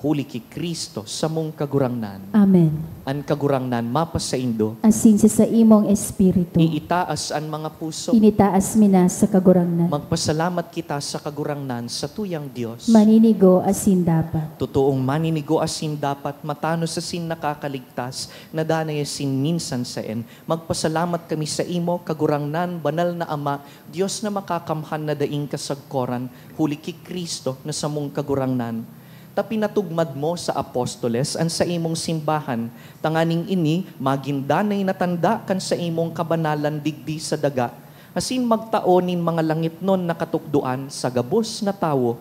huli ki Cristo, samong Kagurangnan. Amen. An Kagurangnan mapasaindo. Asin sa saimong espiritu. Iitaas an mga puso. Initaas mi na sa Kagurangnan. Magpasalamat kita sa Kagurangnan, satuyang Dios. Maninigo asin dapat. Totoong maninigo asin dapat, matanos asin nakakaligtas, na danay asin minsan saen. Magpasalamat kami saimo, Kagurangnan, Banal na Ama, Dios na Makakamhan na daing kasagkoran, huli ki Cristo na samong Kagurangnan, ta pinatugmad mo sa apostoles an saimong simbahan, tanganing ini magin danay na tanda kan saimong kabanalan digdi sa daga, asin magtao nin mga langitnon na katukdoan sa gabos na tawo.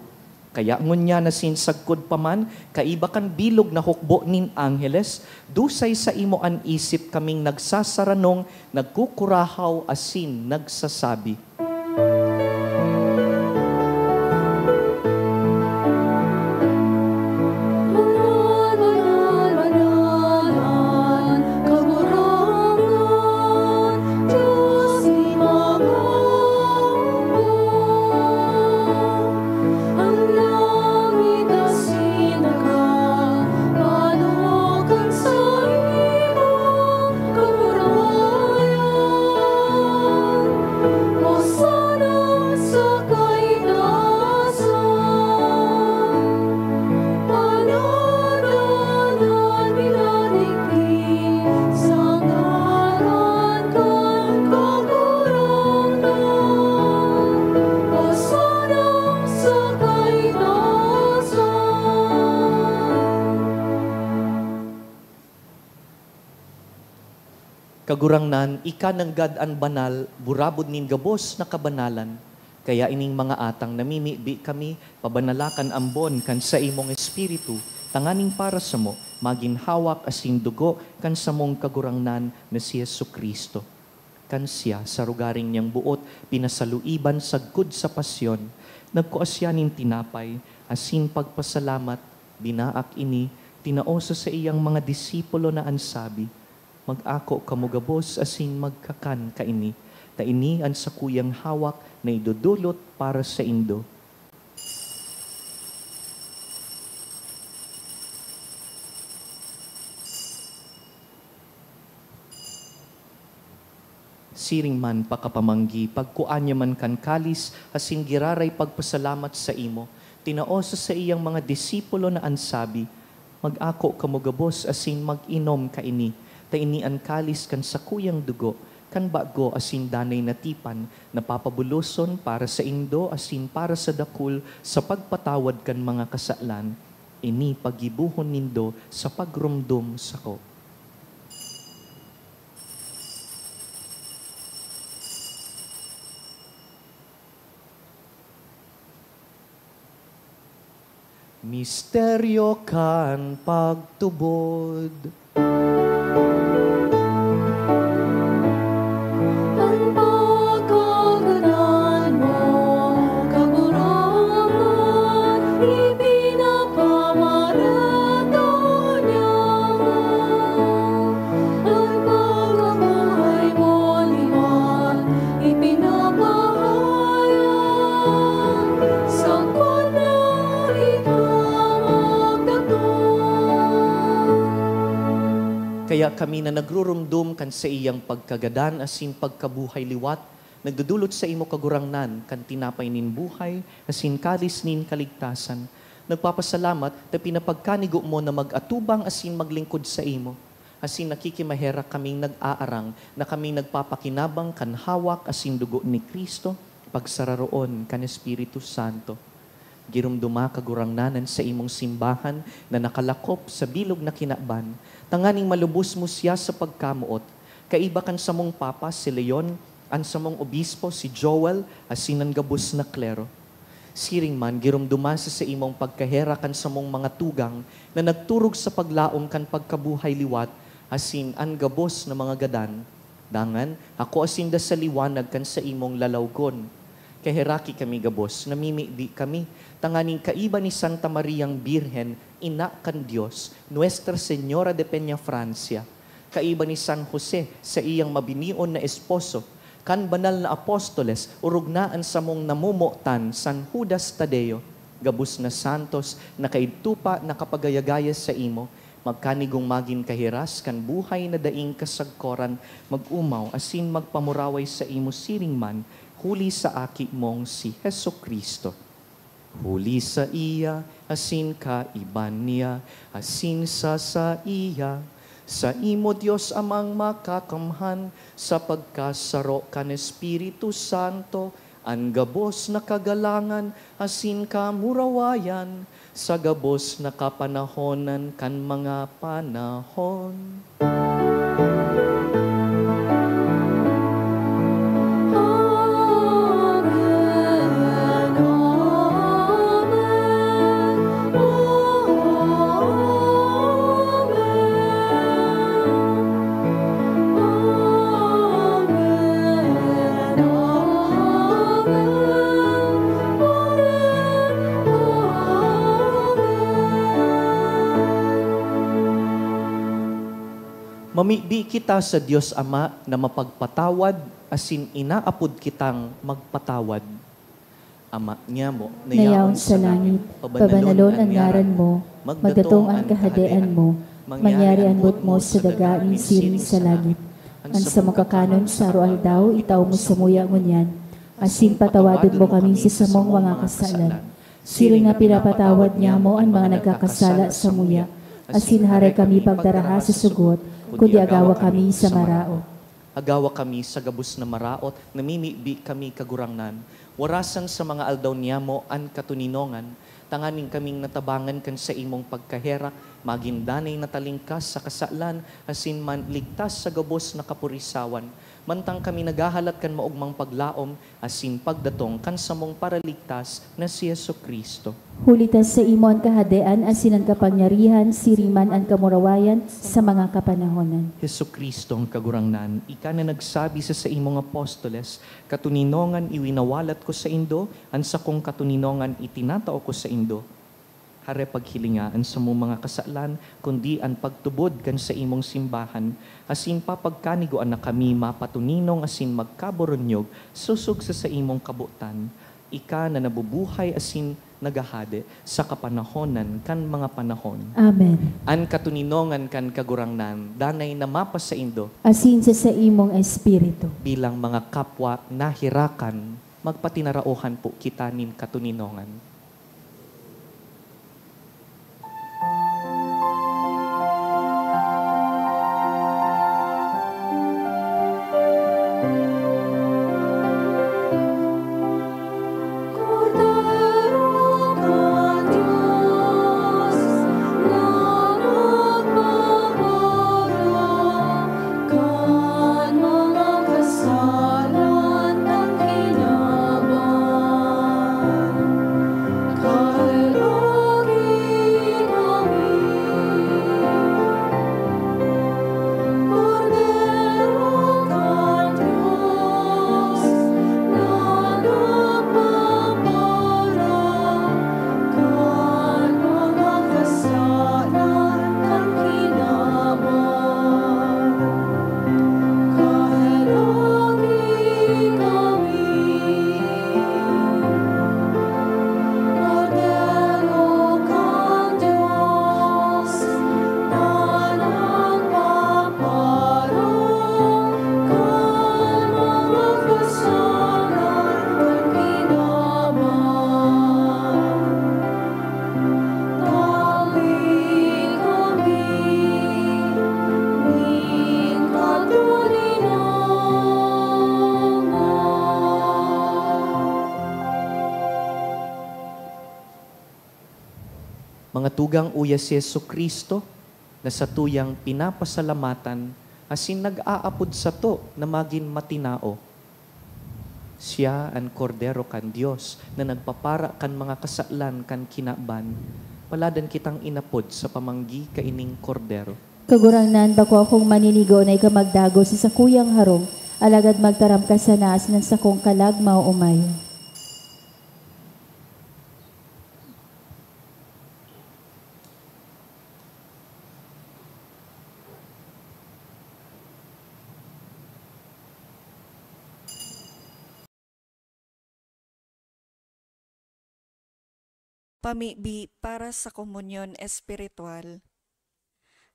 Kaya ngunyan asin sagkod pa man, kaiba kan bilog na hukbo nin angheles, dusay saimo an isip kaming nagsasaranong, nagkukurahaw asin nagsasabi, Kagurangnan, ika nanggad an banal, burabod nin gabos na kabanalan. Kaya ining mga atang namimibi kami, pabanala kan ambon kan saimong Espiritu, tanganing para samo, magin hawak asin dugo kan samong Kagurangnan na si Jesu-Cristo. Kan siya, sa rugaring niyang boot, pinasaluiban sagkod sa pasyon, nagkua siya nin tinapay, asin pagpasalamat, binaak ini, tinao sa saiyang mga disipulo na an sabi, "Mag-ako kamo gabos asin magkakan kaini, ta ini an sakuyang hawak na idodolot para saindo." Siring man pakapamanggi, pagkua niya man kan kalis, asin giraray pagpasalamat saimo, tinao sa saiyang mga disipulo na an sabi, "Mag-ako kamo gabos asin mag-inom kaini, ta ini an kalis kan sakuyang dugo, kan bago asin danay na tipan, na papabuloson para saindo asin para sa dakul sa pagpatawad kan mga kasalan. Ini paggibohon nindo sa pagromdom sako." Misteryo kan pagtubod. An pagkagadan mo, Kagurangnan, ipinapamarata niya. An pagkabuhay mo liwat, ipinapahayag, sagkod na ika magdatong. Kaya kami na nagrurumdom kan saiyang pagkagadan asin pagkabuhay liwat, nagdodolot saimo, Kagurangnan, kan tinapay nin buhay asin kalis nin kaligtasan. Nagpapasalamat ta pinapagkanigo mo na mag-atubang asin maglingkod saimo. Asin nakikimaherak kaming nag-aarang na kami nagpapakinabang kan hawak asin dugo ni Cristo, pagsararoon kan Espiritu Santo. Giromdoma, Kagurangnan, an saimong simbahan na nakalakop sa bilog na kinaban, tanganing malubos mo siya sa pagkamoot, kaiba kan samong Papa, si Leon, an samong obispo, si Joel, asin an gabos na klero. Siring man, giromdoma sa saimong pagkaherak an samong mga tugang na nagturog sa paglaom kan pagkabuhay liwat asin an gabos na mga gadan. Dangan, hakoa sinda sa liwanag kan saimong lalawgon. Kaheraki kami gabos, namimibi kami, tanganing kaiba ni Santa Mariang Birhen, Ina kan Dios, Nuestra Señora de Peñafrancia, kaiba ni San Jose, saiyang mabinion na esposo, kan banal na apostoles, orog na an samong namomotan, San Judas Tadeo, gabos na santos na kaidto pa nakapagayagaya saimo, magkanigong magin kahiras kan buhay na daing kasagkoran, mag-omaw asin magpamuraway saimo siring man, huli sa Aki mong si Jesu-Cristo. Huli saiya, asin kaiba niya, asin sa saiya, saimo, Dios Amang Makakamhan, sa pagkasaro kan Espiritu Santo, an gabos na kagalangan asin kamurawayan, sa gabos na kapanahonan kan mga panahon. Mamibi kita sa Dios Ama na mapagpatawad asin inaapod kitang magpatawad. Ama niamo, na yaon sa langit, pabanalon an ngaran mo, magdatong an kahadean mo, mangyari an boot mo sa daga nin siring sa langit. An samong kakanon sa aroaldaw, itao mo samuya ngunyan, asin patawadon mo kami sa samong mga kasalan, siring na pinapatawad niamo an mga nagkakasala samuya, asin haray kami pagdaraha sa sugot, kundi agawa kami sa maraot. Agawa kami sa gabos na maraot, namimibi kami, Kagurangnan. Warasan sa mga aldaw niyamo an katoninongan, tanganing kaming natabangan kan saimong pagkaherak, magin danay na talingkas sa kasalan, asin man ligtas sa gabos na kapurisawan, mantang kami naghahalat kan maogmang paglaom asin pagdatong kan samong Paraligtas na si Jesu-Cristo. Huli ta saimo an kahadean asin an kapangyarihan, siring man an kamurawayan sa mga kapanahonan. Jesu-Cristo, ang Kagurangnan, ika na nagsabi sa saimong apostoles, "Katoninongan iwinawalat ko saindo, an sakong katoninongan itinatao ko saindo." Hare paghilinga an samong mga kasalan, kundi an pagtubod kan saimong simbahan, asin papagkanigoan na kami mapatoninong asin magkaboronyog sosog sa saimong kabotan. Ika na nabubuhay asin naghahade sa kapanahonan kan mga panahon. Amen. An katoninongan kan Kagurangnan danay na mapasaindo. Asin sa saimong espiritu. Bilang mga kapwa nahirakan, magpatinaraohan po kita nin katoninongan. Mga tugang, uya si Jesu-Cristo na satuyang pinapasalamatan asin nag-aapod sato na magin matinao. Siya an Kordero kan Dios na nagpapara kan mga kasalan kan kinaban. Paladan kitang inapod sa pamanggi kaining Kordero. Kagurangnan, bako akong maninigo na ika magdagos sa sakuyang harong, alagad magtaram ka sana asin an sakong kalag maoomay. Pamibi para sa komunyon espiritual.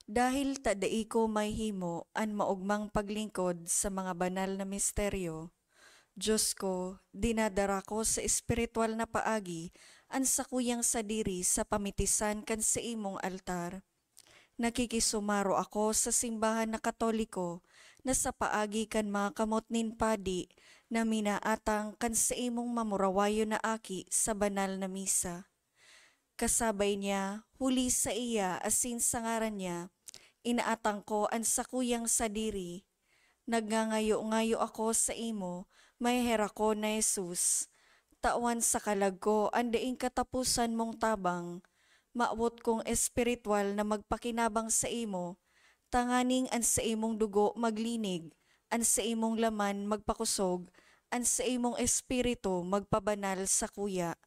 Dahil ta dai ko mahihimo an maogmang paglingkod sa mga banal na misteryo, Dios ko, dinadara ko sa espiritual na paagi an sakuyang sadiri sa pamitisan kan saimong altar. Nakikisumaro ako sa simbahan na Katoliko na sa paagi kan mga kamot nin padi na minaatang kan saimong mamurawayon na aki sa banal na misa. Kasabay niya, huli saiya asin sa ngaran niya, inaatang ko an sakuyang sadiri. Nagngangayo-ngayo ako saimo, maheherakon na Jesus. Tawan sa kalag ko an daing kataposan mong tabang. Mawot kong espiritual na magpakinabang saimo, tanganing an saimong dugo maglinig, an saimong laman magpakosog, an saimong espiritu magpabanal sakuya.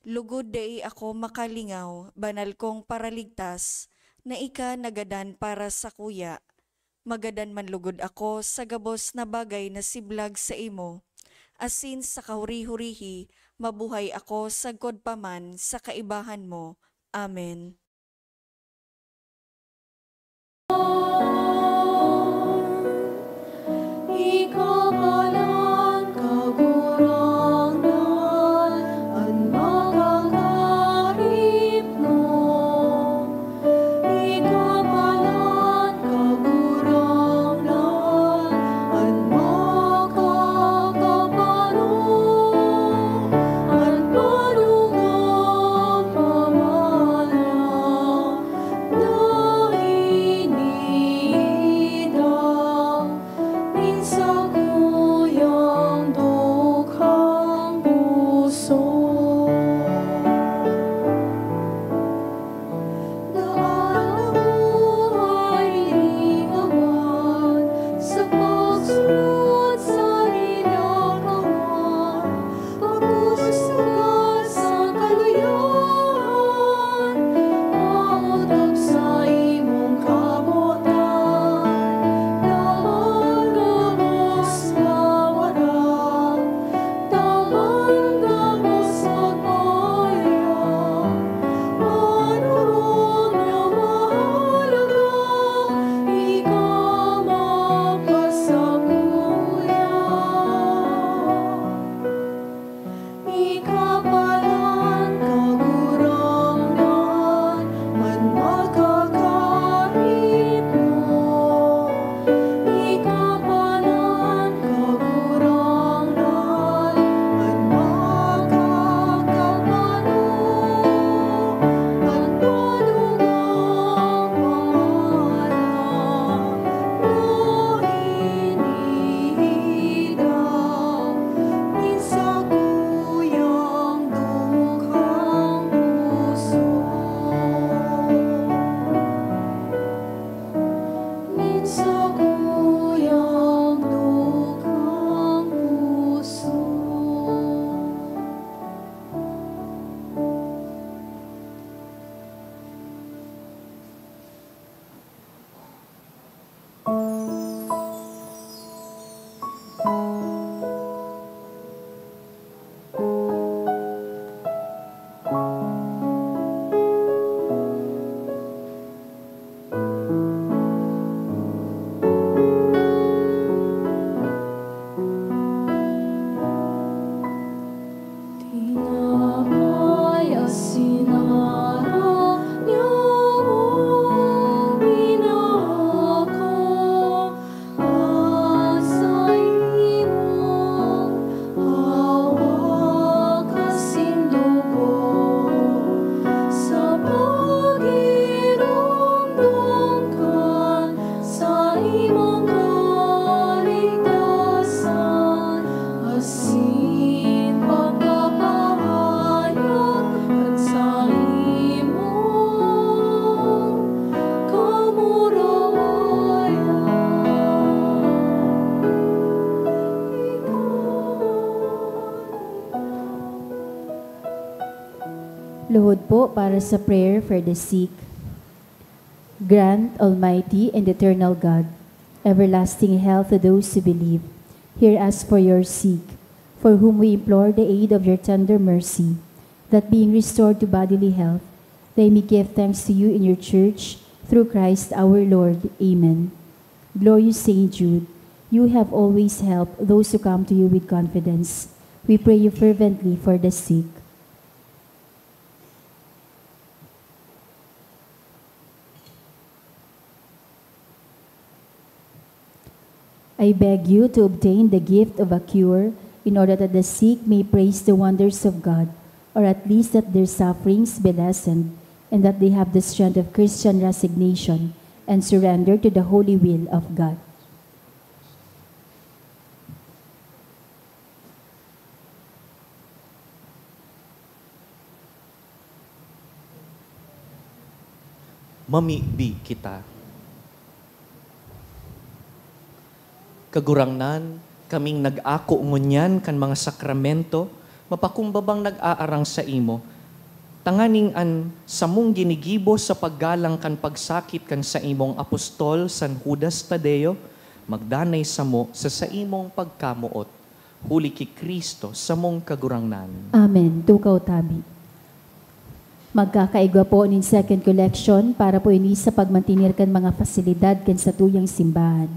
Lugod dai ako makalingaw, banal kong Paraligtas, na ika nagadan para sakuya. Magadan man lugod ako sa gabos na bagay na siblag saimo, asin sa kahuri-hurihi mabuhay ako sagkod pa man sa kaibahan mo. Amen. Ikaw palan, Kagurangnan, an makakahipno. Ikaw palan, Kagurangnan, an makakapano, an madugang pamana na iniidam nin sakuyang dukhang puso. Daan na buhay lingawan sa pagsunod sa ginagawa. Pagkusog sa kaluyahan, maotob sa imong kabotan, damang gabos na wara, damang gabos magmaya, manorog na mahalaga, ika magpasakuya. Ika palan, Kagurangnan, an makakahipno. Ika palan, Kagurangnan, an makakapano, an madugang pamana na iniidam nin sakuyang dukhang puso. Nin sakuyang dukhang puso. Po para sa prayer for the sick. Grant, Almighty and eternal God, everlasting health to those who believe. Hear us for your sick, for whom we implore the aid of your tender mercy, that being restored to bodily health, they may give thanks to you in your church, through Christ our Lord. Amen. Glorious Saint Jude, you have always helped those who come to you with confidence. We pray you fervently for the sick. I beg you to obtain the gift of a cure, in order that the sick may praise the wonders of God, or at least that their sufferings be lessened, and that they have the strength of Christian resignation and surrender to the holy will of God. Mamibi kita. Kagurangnan, kaming nag-ako ngunyan kan mga sakramento, mapakumbabang nag-aarang saimo, tanganing an samong ginigibo sa paggalang kan pagsakit kan saimong apostol, San Judas Tadeo, magdanay samo sa saimong pagkamoot. Huli ki Cristo, samong Kagurangnan. Amen. Tukaw tabi. Magkakaigwa po nin second collection para po ini sa pagmantener kan mga pasilidad kan satuyang simbahan.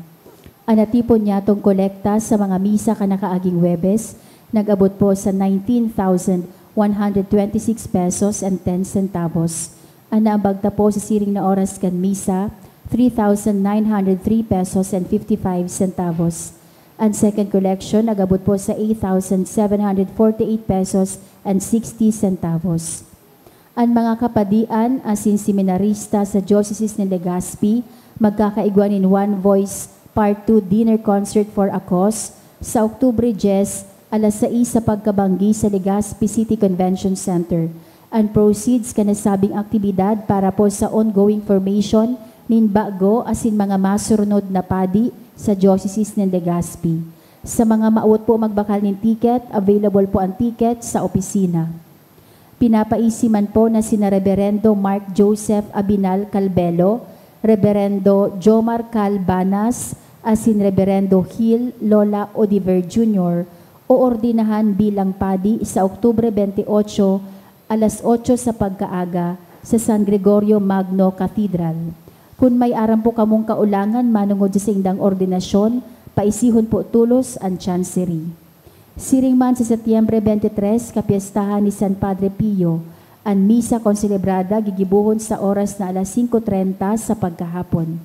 An natipon nyatong kolekta sa mga misa kan nakaaging Huwebes nag-abot po sa nineteen thousand one hundred twenty-six pesos and ten centavos. An naambag ta po sa siring na oras kan misa, three thousand nine hundred three pesos and fifty-five centavos. An second collection nag-abot po sa eight thousand seven hundred forty-eight pesos and sixty centavos. An mga kapadian asin seminarista sa Diocese nin Legazpi magkakaigwa nin One Voice Part two Dinner Concert for a Cause sa Oktubre diyes, alas sais sa pagkabanggi sa Legazpi City Convention Center. An proceeds kan nasabing aktibidad para po sa ongoing formation nin bago asin mga masurunod na padi sa Diocese nin Legazpi. Sa mga mawot po magbakal nin ticket, available po an ticket sa opisina. Pinapaisi man po na sina Reberendo Mark Joseph Abinal Calbelo, Reberendo Jomar Cal Banas, asin Reberendo Gil Lola Odiver Junior oordinahan bilang padi sa Oktubre twenty-eight, alas otso sa pagkaaga, sa San Gregorio Magno Cathedral. Kun may aram po kamong kaulangan manongod sa saindang ordinasyon, paisihon po tolos an chancery. Siring man sa Setyembre twenty-three, kapyestahan ni San Padre Pio, an misa konselebrada gigibohon sa oras na alas singko trenta sa pagkahapon.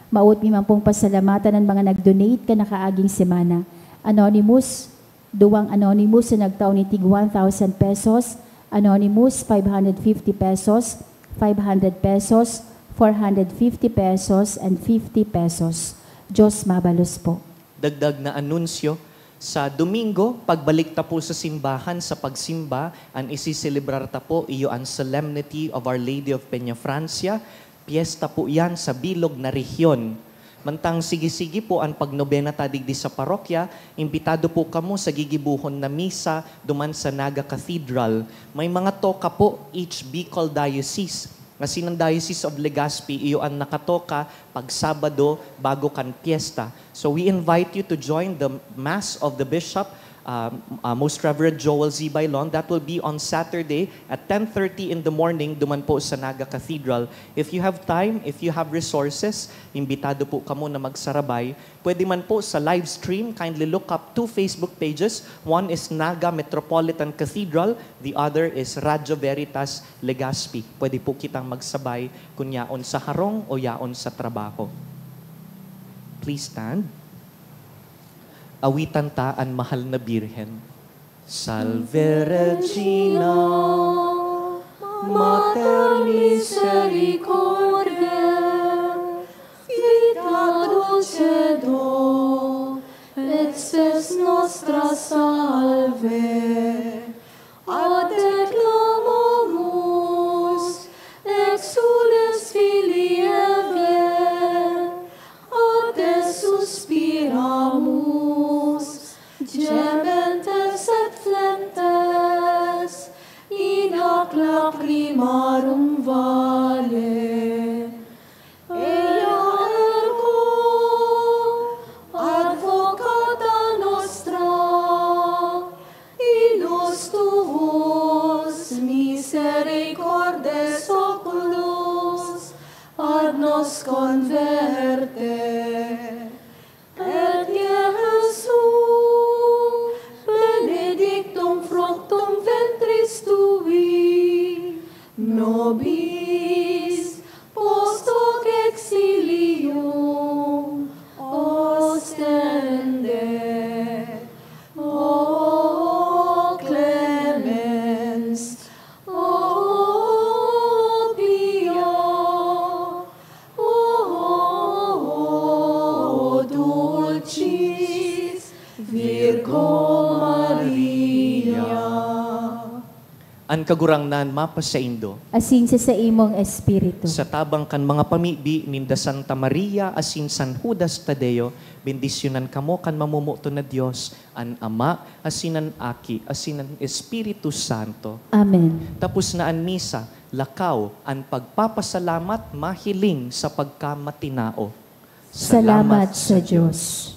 Mawot mi man pong pasalamatan an mga nag-donate kan nakaaging semana. Anonymous, duwang anonymous na nagtao nin tig one thousand pesos, anonymous, five hundred fifty pesos, five hundred pesos, four hundred fifty pesos, and fifty pesos. Diyos mabalos po. Dagdag na anunsyo, sa Domingo, pagbalik ta po sa simbahan sa pagsimba, an isiselebrar ta po iyo an Solemnity of Our Lady of Peñafrancia. Pyesta po yan sa bilog na rehiyon. Mantang sige-sige po an pagnobena ta digdi sa parokya, imbitado po kamo sa gigibohon na misa duman sa Naga Cathedral. May mga toka po each Bicol Diocese. Asin an Diocese of Legazpi, iyo an nakatoka pag Sabado bago kan pyesta. So we invite you to join the Mass of the Bishop, um, uh, Most Reverend Joel Z. Bailon. That will be on Saturday at ten thirty in the morning, duman po sa Naga Cathedral. If you have time, if you have resources, imbitado po kamo na magsarabay. Pwede man po sa live stream, kindly look up two Facebook pages. One is Naga Metropolitan Cathedral, the other is Radyo Veritas Legazpi. Pwede po kitang magsabay kun yaon sa harong o yaon sa trabaho. Please stand. Awitan ta an mahal na Birhen. Salve Regina, Mater misericordiae, Vita dulcedo, et spes nostra salve. Ad te clamamus, exsules filii Hevae, ad te suspiramus, gementes et flentes, in hac lacrimae An Kagurangnan mapasaindo. Asin sa saimong espiritu. Sa tabang kan mga pamibi ninda Santa Maria asin San Judas Tadeo, bendisyonan kamo kan mamomoton na Dios, an Ama, asin an Aki, asin an Espiritu Santo. Amen. Tapos na an misa, lakaw, an pagpapasalamat mahiling sa pagkamatinao. Salamat sa Dios.